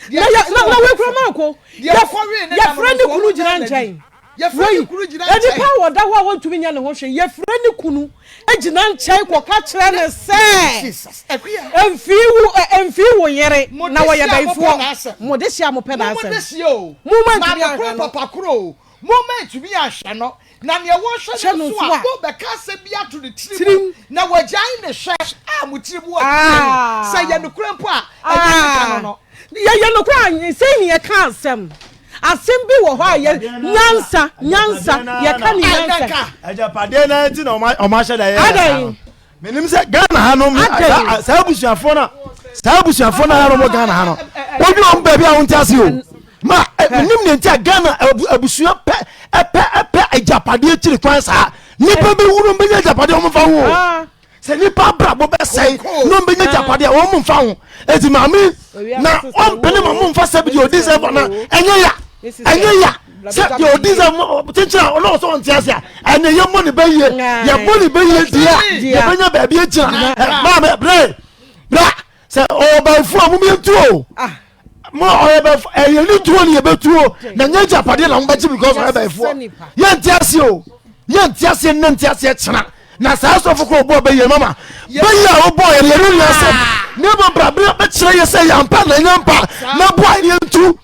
Deɛ Na yɛ, ɛte sɛ na, na wɔn wei kura maako. Deɛ Yɛ, wɔkɔwee ne nam yɛfrɛ no ne nso, kunu wɔn gyina nna no adi. nkyɛn. Yɛfrɛ Wei, ne kunu gyina nipa nkyɛn. a ɔda hɔ a wɔntumi nyɛ ne ho hwee, yɛfrɛ ne kunu gyina nkyɛn kɔka kyerɛ no sɛ, Jesus. Akua. Mfii wo, ɛ, mfii wo yere, Mo na wɔyɛ dehyeɛ a mopɛ bayifoɔ. n'asɛm. Mo dehyeɛ a mopɛ Mo mo n'asɛm. dehyeɛ o. Mo mo antumi Maame koro anhwɛ no. papa koro o. Mo mma antumi anhwɛ no. Na nea wɔhwɛ Hwɛ no no nso nso a, a. mobɛka asɛm bi ato ne tiri mu, Tirim. na wagyae ne hwɛ a mo tiri mu ɔden. Ah. Sɛ ɛyɛ nokorɛ mpo a, ɛnyɛ ne ka no Ah. no. Yɛyɛ nokorɛ a, sei ne yɛka asɛm. Asɛm bi wɔ hɔ a yɛ nyansa, nyansa, yɛka ne Ah, nyansa. nka. Agyapadeɛ no ara nti na ɔma ɔma ahyɛ da yɛ saa no. Adɛn? Menim sɛ Ghana ha nom Adɛn? saa saa abusuafoɔ no saa abusuafoɔ no a wɔn Ghana ha no wodwene wɔn baabi a wonte ase o ma menim ne nti a Ghana abusua pɛ ɛpɛ ɛpɛ agyapadeɛ kyiri kwan saa nipa bɛ wuro bɛnya agyapadeɛ wɔn fa ho o Ah. sɛ nipa abrabɔ bɛsɛe na ɔmbɛnya agyapadeɛ a wɔn mfa ho eti maame na ɔmpene ma mo nfa sɛ bi deɛ odi sɛ bɔ na ɛnyɛ ya ɛnyɛ ya sɛ deɛ odi sɛ kyekyere a ɔno ɔsɛ ɔnte ase a ɛnna yɛ mmɔ ne bɛ yie yɛ mmɔ ne bɛ yie deɛ a yɛbɛnya baabi agyina maame brɛ bra sɛ ɔbɛnfo a mo yɛ ntu o mo ɔyɛ bɛnfo ɛyɛ ne tuo ne yɛ bɛ tuo na nyɛ agyapadeɛ na mo bɛgye because ɔyɛ bɛnfo yɛ nte ase o yɛ nte aseɛ nnɛ nte aseɛ kyena na saa sɔfo koro bɔ bɛyɛ mama bɛyɛ a wobɔ yɛ yɛne nua asɛm ne ma brabere bɛkyerɛ yɛ sɛ yɛampa na ɛnyɛ mpa na boa yɛ ntu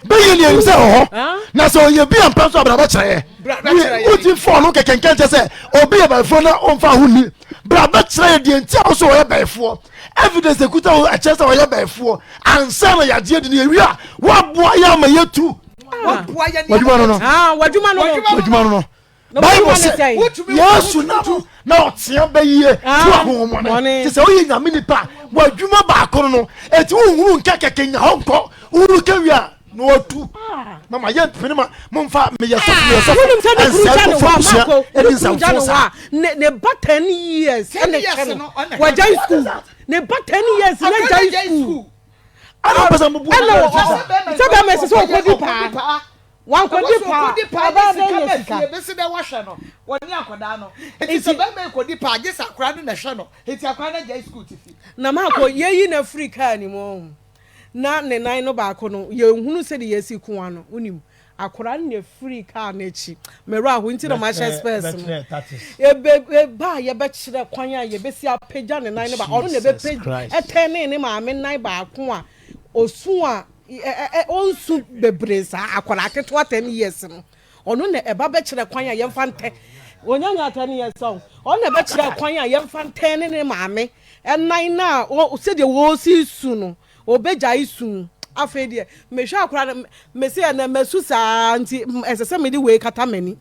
bɛyɛ ne yɛnim sɛ wɔ hɔ na sɛ ɔyɛ bi ampa nso abra bɛkyerɛ yɛ woti fɔɔ no kɛkɛnkɛn kyɛ sɛ obi yɛ bɛfoɔ na ɔmfa ho ni bra bɛkyerɛ yɛ deɛ nti a wo sɛ ɔyɛ bɛfoɔ evidence ekuta wo ɛkyerɛ sɛ ɔyɛ bɛfoɔ ansa na yɛagye adi ne yɛwie a woaboa yɛ ama yɛtu wadwuma no no wadwuma no no Bible sɛ Yesu nam na ɔtea bɛyie tu ah, ahohommɔne te sɛ woyɛ nyame nipa a w'adwuma baako no no ɛti wohunu nka kɛkɛ nya hɔ nkɔ wohunu ka wie a na watu ah. mama yɛ mpene ma momfa meyɛ sɔfo meyɛ sɔfo ɛnsɛ kɔfɔ abusua ɛdi nsɛmfo saa ne ba 10 years ɛna kyɛ no wagyae school ne ba 10 years na gyae school ɛna ɔpɛ sɛ mo bu ɛna sɛ bɛrima ɛsɛ sɛ ɔkɔdi paa. Wankɔdi paa Ɔkɔdi paa ɔbaa de sika bɛnya ba sika. fie bɛsi dɛ wahwɛ no wɔne akwadaa no. Eti sɛ bɛrima yi kɔdi paa gye sɛ akwadaa no na ɛhwɛ no. Eti akwadaa no agyae sukuu te fie. Na maakɔ yɛyi no afiri kaa no mu ɔho na ne nan no baako no yɛnhunu sɛdeɛ yɛsi ko ano wonim akwadaa no na ɛfiri kaa no akyi me werɛ aho nti na mahyɛ spɛs no ebe eba a yɛbɛkyerɛ kwan a yɛbɛsi apagya ne nan no ba ɔno na ɛbɛpagya ɛtɛnee ne maame nan baako a osu a ɔnsu bebree saa akwadaa ketewa 10 years no ɔno na ɛba bɛkyerɛ kwan a yɛmfa ntɛ ɔnya nya 10 years ɔn ɔno na ɛbɛkyerɛ kwan a yɛmfa ntɛn ne ne maame ɛnan no a sɛdeɛ wɔsi su no ɔbɛgyae su afei deɛ mehwɛ akwadaa no mese ɛnɛ masu saa nti ɛsɛ sɛ mede wei kata m'ani.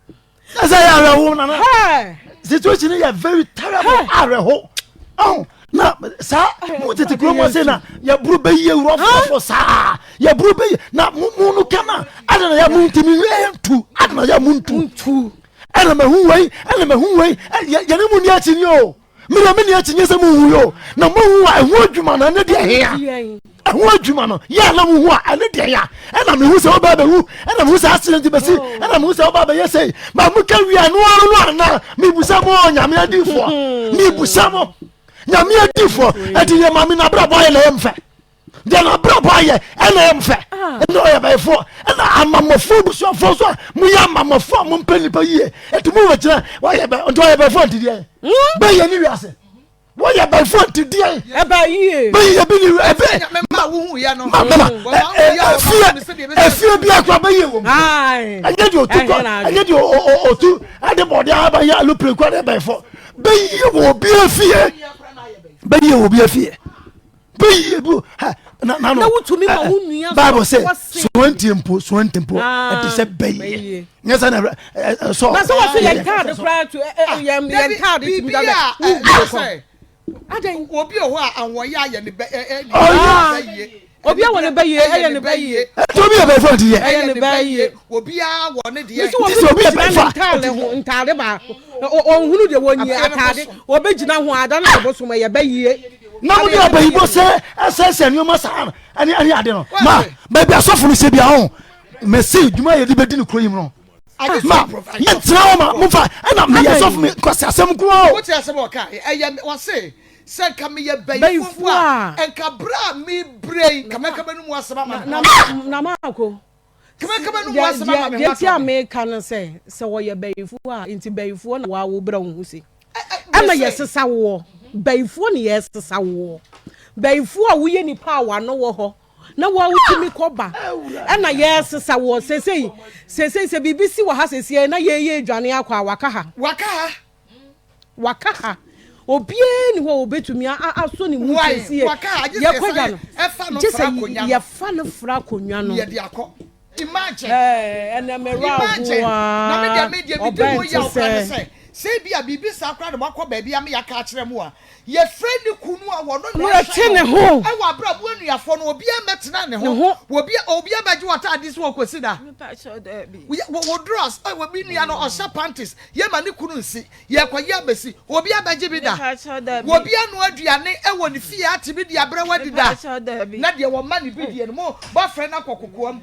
Ɛsɛ yɛ awerɛho nana. Situation yɛ very terrible awerɛho. Ɔn na saa mo tete kuro mu ase na yɛburu bɛyie wurɔfo saa yɛburu bɛyie na mo mo no kama adana yɛ mo ntumi ntu adana yɛ mo ntu ɛna mahu wei ɛna mahu wei yɛne mo ni akyi ni o. Me deɛ menni akyinnye sɛ mohu yɛ o na mohu a ɛho adwuma no ɛne deɛ hea ɛho adwuma no yɛ a na mohu a ɛne deɛ hea ɛna mehu sɛ wobaa bɛwu ɛna mehu sɛ accident bɛsi ɛna mehu sɛ wobaa bɛyɛ sei ma moka wie a no ara no ana mebusa mo nyame adifoɔ mebusa mo nyame adifoɔ ɛti yɛ ma me nabrabɔ ayɛ na ɛyɛ mfɛ deɛ n'abrabɔ ayɛ ɛna ɛyɛ fɛ ah. ɛna ɔyɛ bɛyifoɔ ɛna amamɔfoɔ busuafoɔ nso a moyɛ amamɔfoɔ a mompɛ nipa yie ɛti mo wɔ gyina wɔyɛ bɛ nti ɔyɛ bɛyifoɔ nti deɛ hmm? bɛyɛ ne wiase wɔyɛ bɛyifoɔ nti deɛ bɛyɛ bi ne ɛbɛ mama efie efie bi akora bɛyɛ wɔ mu ɛnyɛ deɛ otu kɔ ɛnyɛ deɛ otu ɛde bɔde aba yɛ alupere kɔ ɛde bɛyifoɔ bɛyɛ wɔ obi efie bɛyɛ wɔ obi efie. bɛyie bi ha na na no wotumi ma wo nua bible sɛ soantie mpo soantie mpo ɛte sɛ bɛyie nyɛ sɛ na sɔ na sɛ wɔso yɛn ntaade koraa to yɛn yɛn ntaade tumi da dɛ wugu kɔ adɛn obi wɔ hɔ a ahoɔyɛ ayɛ ne bɛ ɛ ɛ bɛyie obi a wɔ ne bɛyie ɛyɛ ne bɛyie ɛti obi yɛ bɛyie fɔ ti yɛ ɛyɛ ne bɛyie obiara wɔ ne deɛ nti obi gyina ne ntaade ho ntaade baako ɔnhunu deɛ wɔnyie ataade ɔbɛgyina ho ada no bosom ɛyɛ bɛyie na mo de abayibɔ sɛ ɛsɛsɛ nneɛma saa no ɛne ɛne ade no ma baabi asɔfo no sɛ bia ho mɛsi dwuma yɛde bɛdi no kuro yi mu no ma mɛtena hɔ ma momfa ɛna meyɛ sɔfo me kwasi asɛm nko o wote asɛm ɔka ɛyɛ wɔse sɛ nka meyɛ bayifo a nka berɛ a mebrɛ yi nka mɛka m'anum asɛm ama na maako Deɛ nti a meka no sɛ, sɛ wɔyɛ bayifoɔ a, nti bayifoɔ na wawo berɛ wo ho se. Ɛna yɛsesa woɔ. Bayifoɔ ne yɛsesa woɔ. Bayifoɔ a woyɛ nipa a wano wɔ hɔ na woa wotumi kɔ ba ɛna yɛsesa woɔ. Sesei, sesei sɛ biribi si wɔ ha sesei na yɛyɛ adwane akɔ a, waka ha. Waka ha. Waka ha. Obiara nni hɔ a obetumi asɔ ne mu siesie. Yɛkɔ gya no. Gye sɛ yɛfa no fra akonnwa no. Imagine. Ɛnna mmerɛ ahoa. Na me deɛ me deɛ me di ho yaw kora ne sɛ sɛ ebi a biribi saa kora na wakɔ baabi ama yɛaka akyerɛ mu a yɛfrɛ ne kunu a wɔno na ɛhwɛ ne ho ɛwɔ abere a mo anuafoɔ no obiara mmɛtena ne ho obi obiara bɛgye wɔtaade so wɔkɔsi da wɔ drawers ɛwɔ bi nua no ɔhyɛ panties Yɛma ne kunu nsi. Yɛkɔyɛ abɛsi. Obi abɛgye bi da? Obi anoa aduane wɔ ne fie ate bi de abrɛ wo adi da? Na deɛ wɔma no bi die no, mo bɔfrɛ no akɔ kokoam.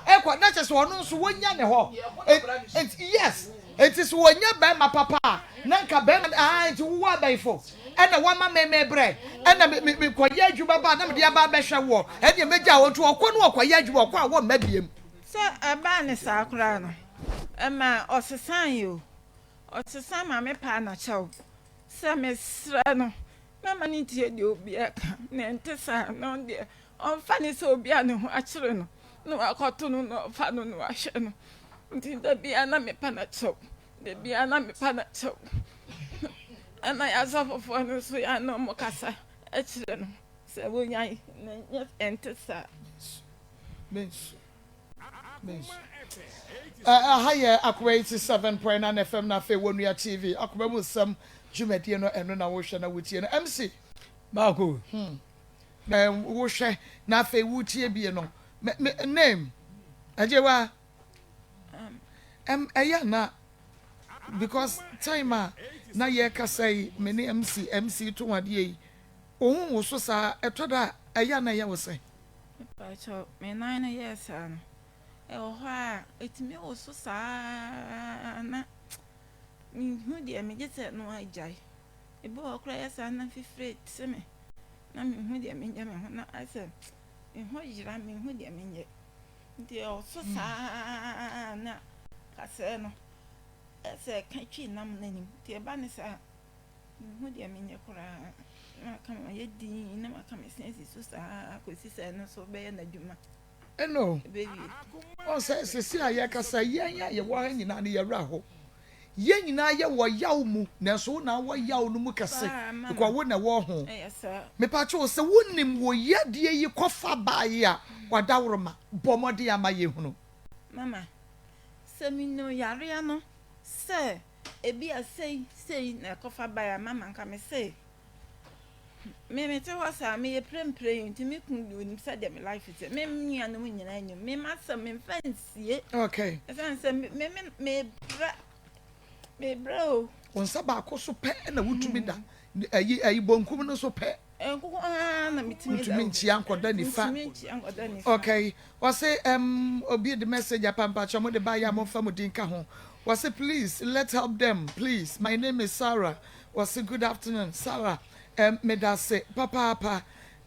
Ɛkɔ, na kyerɛ sɛ ɔno nso wɔnya ne hɔ. Enti, yes. Enti sɛ wɔnya barima papa a, na nka barima no, ah, enti wowɔ abɛnfo, ɛna woama me me brɛ, ɛna me, me, mekɔyɛ adwuma ba a, na mede aba abɛhwɛ woɔ, ɛnneɛ mɛgyaa wo. Nti ɔkɔ no ɔkɔyɛ adwuma, ɔkɔ a wɔmma biem. Sɛ ɛbaa no saa koraa no, ɛma ɔsesae o. Ɔsesa ma mepaa no kyɛw sɛ mesrɛ no mɛma no ntie deɛ obiara ka, na ɛnte saa na ɔno deɛ ɔmfa no sɛ obi a ne ho akyere no na wakɔto no na ɔfa no na wahwɛ no. Nti da biara na mepa no kyɛw, da biara na mepa no kyɛw. Ɛna yɛn asɔfofoɔ no nso yɛn a na wɔkasa kyerɛ no sɛ wɔnyae na ɛnyɛ ɛnte saa. Mensu. Mensu. Aha yɛ Akoma 87.9 FM na afei Wonua TV. Akoma mu nsɛm dwumadie no ɛno na wohwɛ na wotie no. MC. Baako. Hmm. Wohwɛ na afei wotie bie no. Me, me, name. Agyewa. Ɛyɛ na because time a na yɛkasa yi me ne MC MC to adeɛ yi. Ohun wo so saa ɛtɔ da a ɛyɛ na ɛyɛ wo sɛ. Mepakyɛw, me nan no yɛɛ saa no. Ɛwɔ hɔ a, ɛtumi woso saa ara na menhu deɛ megye sɛ ɛno agyae. Ebi wɔ hɔ koraa ɛyɛ saa na fifire te me na menhu deɛ menyɛ me ho na ayɛ sɛ me ho yera menhu deɛ menyɛ. Nti ɛwɔ so saa ara na kasɛɛ no ɛsɛ ɛka twi nam no anim. Nti ɛba ne saa a menhu deɛ menyɛ koraa na maka mayɛ dinn na maka me se asi so saa ara kɔsi sɛ ɛno nso bɛyɛ n'adwuma. Ɛno, ɔn sɛ sese a yɛkasa yi, yɛn a yɛwɔ ha nyinaa no yɛn werɛ ahow. Yɛn nyinaa yɛwɔ yaw mu, nanso wo na wɔ yaw no mu kɛse, because wo na ɛwɔ ho. Mepakyɛw, sɛ wonim wo yadeɛ yi kɔfa baeɛ a, w'adaworoma, bɔ mmɔden ama yɛhunu. Mama, sɛ menim yareɛ no sɛ ebia sei sei na ɛkɔfa baeɛ a, mama nka mese Me mete hɔ saa meyɛ prempren nti me kunu de onim sɛdeɛ me life te me nuanom nyinaa nim me m'asɛm memfa nsie okay ɛsiane sɛ me me mebrɛ mebrɛ o wo nsa baako so pɛ na wotumi da ɛyi ɛyi bonkum no so pɛ nko ara na metumi da wotumi nkyia nkɔda nifa ntumi nkyia nkɔda nifa okay wɔse um, obi de message apampakyɛ mo de ba yɛ a momfa mo din ka ho wɔse please let's help them please my name is Sarah Wɔse good afternoon Sarah ɛm medase papaapa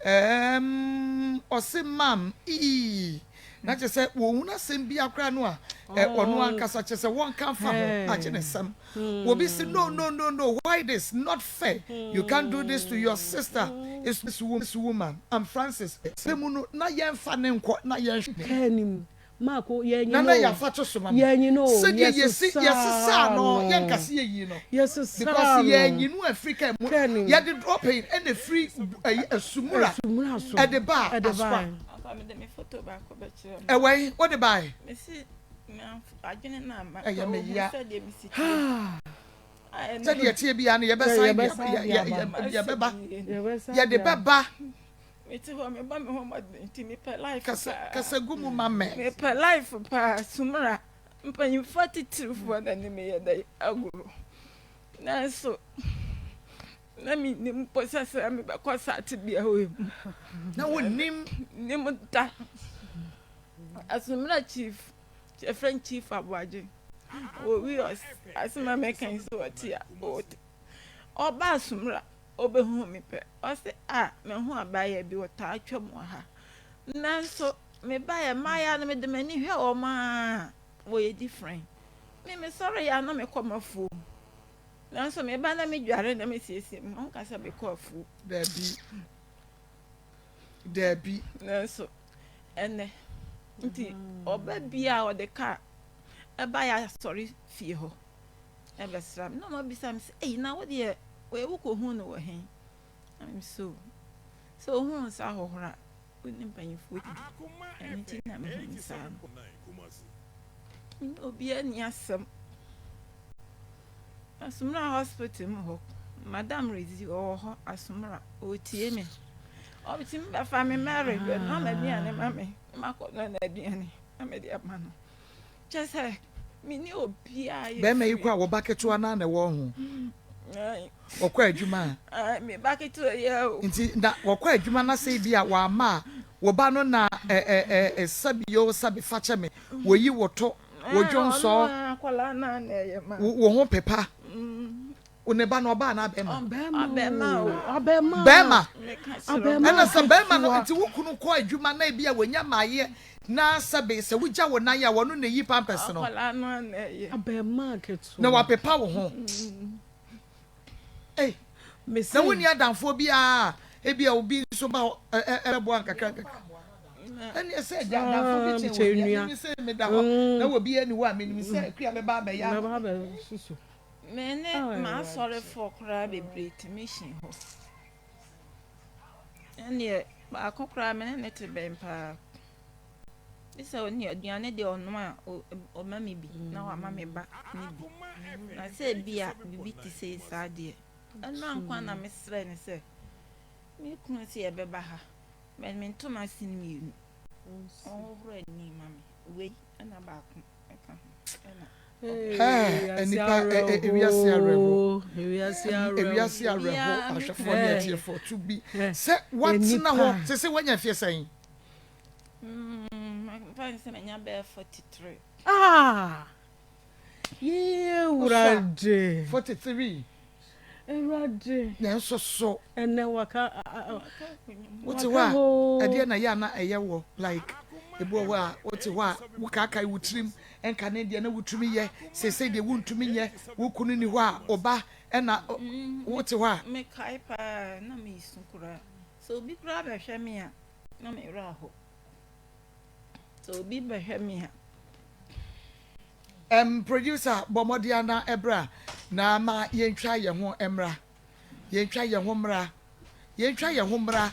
ɛɛm ɔse mam ii na kyerɛ sɛ wɔhunu asɛm bia koraa no a ɛ ɔno ankasa kyerɛ sɛ wɔnka mfa ho agye ne nsɛm obi se no no no no why this not fair you can't do this to your sister is this woman I'm Francis sɛ mu no na yɛmfa ne nkɔ na yɛnhwɛ Marko, yɛanyi no Nana o. yɛ afa to so ma me. Yɛanyi no o. Sɛdeɛ yɛsi Yɛsesaa yɛsesaa no no. yɛnka sɛ yɛyii no Yɛsesaa because no. yɛanyi no amfiri kaa mu. Kaa no mu. Yɛde dropping ɛna ɛfiri ɛyi Asumura Asumura so ɛde baa ɛde Asokwa. bae. Anka mede me photo baako bɛkyerɛ mo. Ɛwɔ he? Wode bae? Mese m'adwene no amma. Ɛyɛ me Sɛ ya. wohu sɛdeɛ mesi teɛ. A ɛno Sɛdeɛ ɛteɛ biara no yɛbɛsan de Yɛbɛsan aba de yɛ aba. yɛ yɛbɛba. Yɛbɛsan Yɛde de aba. bɛba. Mete hɔ mebɔ me ho mmɔden nti mepɛ life Kasa paa. kasa gu mu ma me. Mepɛ life paa Sumra mpanyinfoɔ atitirifoɔ na ne meyɛ dɛ agorɔ nanso na mennim mpo sɛ sɛ mebɛkɔ saa tebea wei mu. Na wonnim. Nim da. Asumra chief yɛfrɛ no chief Aboagye wɔ wios asɛm a meka yi sɛ ɔte a ɔte ɔbaa Sumra. Ɔbɛhuu me pɛ, ɔse, Ah, mahu abaayewa bi, ɔtaa twam wɔ ha. Nanso mebaeɛ, mmaayewa no mede m'ani hwɛ wɔn a, wɔyɛ different. Me mesɔreeɛ a na mekɔ m'afuom. Nanso meba na medware na mesiesie me ho, nka sɛ mekɔ afuom. Daabi. Daabi. Nanso ɛnnɛ, nti ɔba biara ɔde kaa ɛba yɛ asɔre fie hɔ. Ɛbɛsra me na wɔabisa me sɛ, Ei, na wo deɛ wei wokɔhuu no wɔ he? Na meme sɛ, O, sɛ ohuu nsa ahohoro a, wo ne mpanyimfoɔ didi. Ɛno nti na mehu no saa no. Me ne obiara nni asɛm. Asomura hospital mu hɔ, Madam Rezi ɔwɔ hɔ, Asomura, ɔretie me. Ɔtumi bɛfa me Mary bɛnoa m'aduane ma me, na makɔnoa n'aduane na mede ama no. Kyerɛ sɛ, me ne obiara yɛ Bɛrima yi free. kɔ a, wo ba ketewa no ara na ɛwɔ ho. Wɔkɔ adwuma a. Me ba ketewa yi ara o. Nti na wɔkɔ adwuma na sɛ ebi a wamma a, wo ba no na ɛ ɛ ɛ sɛbi o sɛbi fa kyɛ me, wɔyi wo to, wo dwonsɔ, Ɔno ara akwadaa no ara na ɛyɛ ma. wo ho pepa. Wo ne ba no ɔbaa anaa bɛrima? Ɔbɛrima o. Bɛrima. Meka kyerɛ wo. Ɛna sɛ bɛrima no nti wo kunu kɔ adwuma na ebi a wanya maayɛ na sɛbe sɛ wogya wo nan a wɔno na eyi pampers no. Akwadaa no ara na ɛyɛ. Abɛɛmaa ketewa. Na wapepa wo ho. Ei. Na wonni adamfoɔ biara a ebi a obi nso ba hɔ ɛbɛboa nkakra nkakra. Ɛne sɛ agya adamfoɔ bi kyɛn wɔ bia. Mimi sɛ meda hɔ na wɔ bi ani hɔ a menim sɛ akua bɛba abɛyɛ ama me. Me ne m'asɔrefoɔ koraa bebree te mission hɔ. Ɛnneɛ baako koraa me ne no te bɛn paa. Gye sɛ ɔne aduane deɛ ɔnoa a ɔma me bi na wama me ba no bi. Na sɛ ebi a biribi te sei saa deɛ, ɛno ara nko ara na mesrɛ no sɛ me kunu sɛ yɛbɛba ha, but me ntoma sin mmienu ɔnhohoro ani ma me. Wei ɛna baako. Nnipa ewiase awerɛho ewiase awerɛho ahwɛfoɔ ne atiefoɔ to bi sɛ watena hɔ sɛ sɛ wanya mfeɛ sɛn. Mfa no sɛ manya bɛyɛ 43. Ah! Yee Awurade. 43. Awurade. Nanso so. Ɛnɛ waka. Wote hɔ a, ɛdeɛ na ɛyɛ a na ɛyɛ wɔ like ebi wɔ hɔ a wote hɔ a wokaakae wo tirim nka ne deɛ na wotumi yɛ seesei deɛ wontumi nyɛ wo kunu ni hɔ a ɔba ɛna wote hɔ a. Mekae paa na mesu koraa sɛ obi koraa bɛhwɛ me a na me werɛ aho. Sɛ obi bɛhwɛ me a. Ɛm producer bɔ mmɔden ara na bra na ma yɛntwa yɛn ho mmra. Yɛntwa yɛn ho mmra. Yɛntwa yɛn ho mmra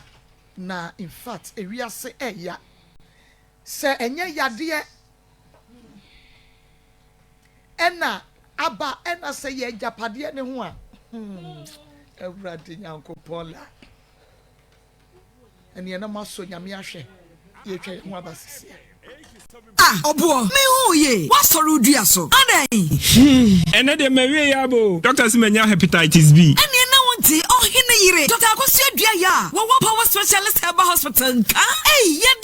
na in fact ewiase ɛya. Sɛ ɛnyɛ yadeɛ ɛna aba ɛna sɛ yɛ agyapadeɛ ne ho a hmm Awurade Nyankopɔn la. Ɛneɛ na moasɔ Nyame ahwɛ, yɛtwa yɛn ho aba sesia. Ah ɔboɔ me hu wo yie woasɔre wo dua so adɛn. Hmm ɛnɛ deɛ mawie yɛ aba o. Doctor se manya hepatitis B. Ɛneɛ na wo nte ɔhene yere Doctor Akosua Duah a wɔwɔ Power Specialist Herbal Hospital nka ei yɛde.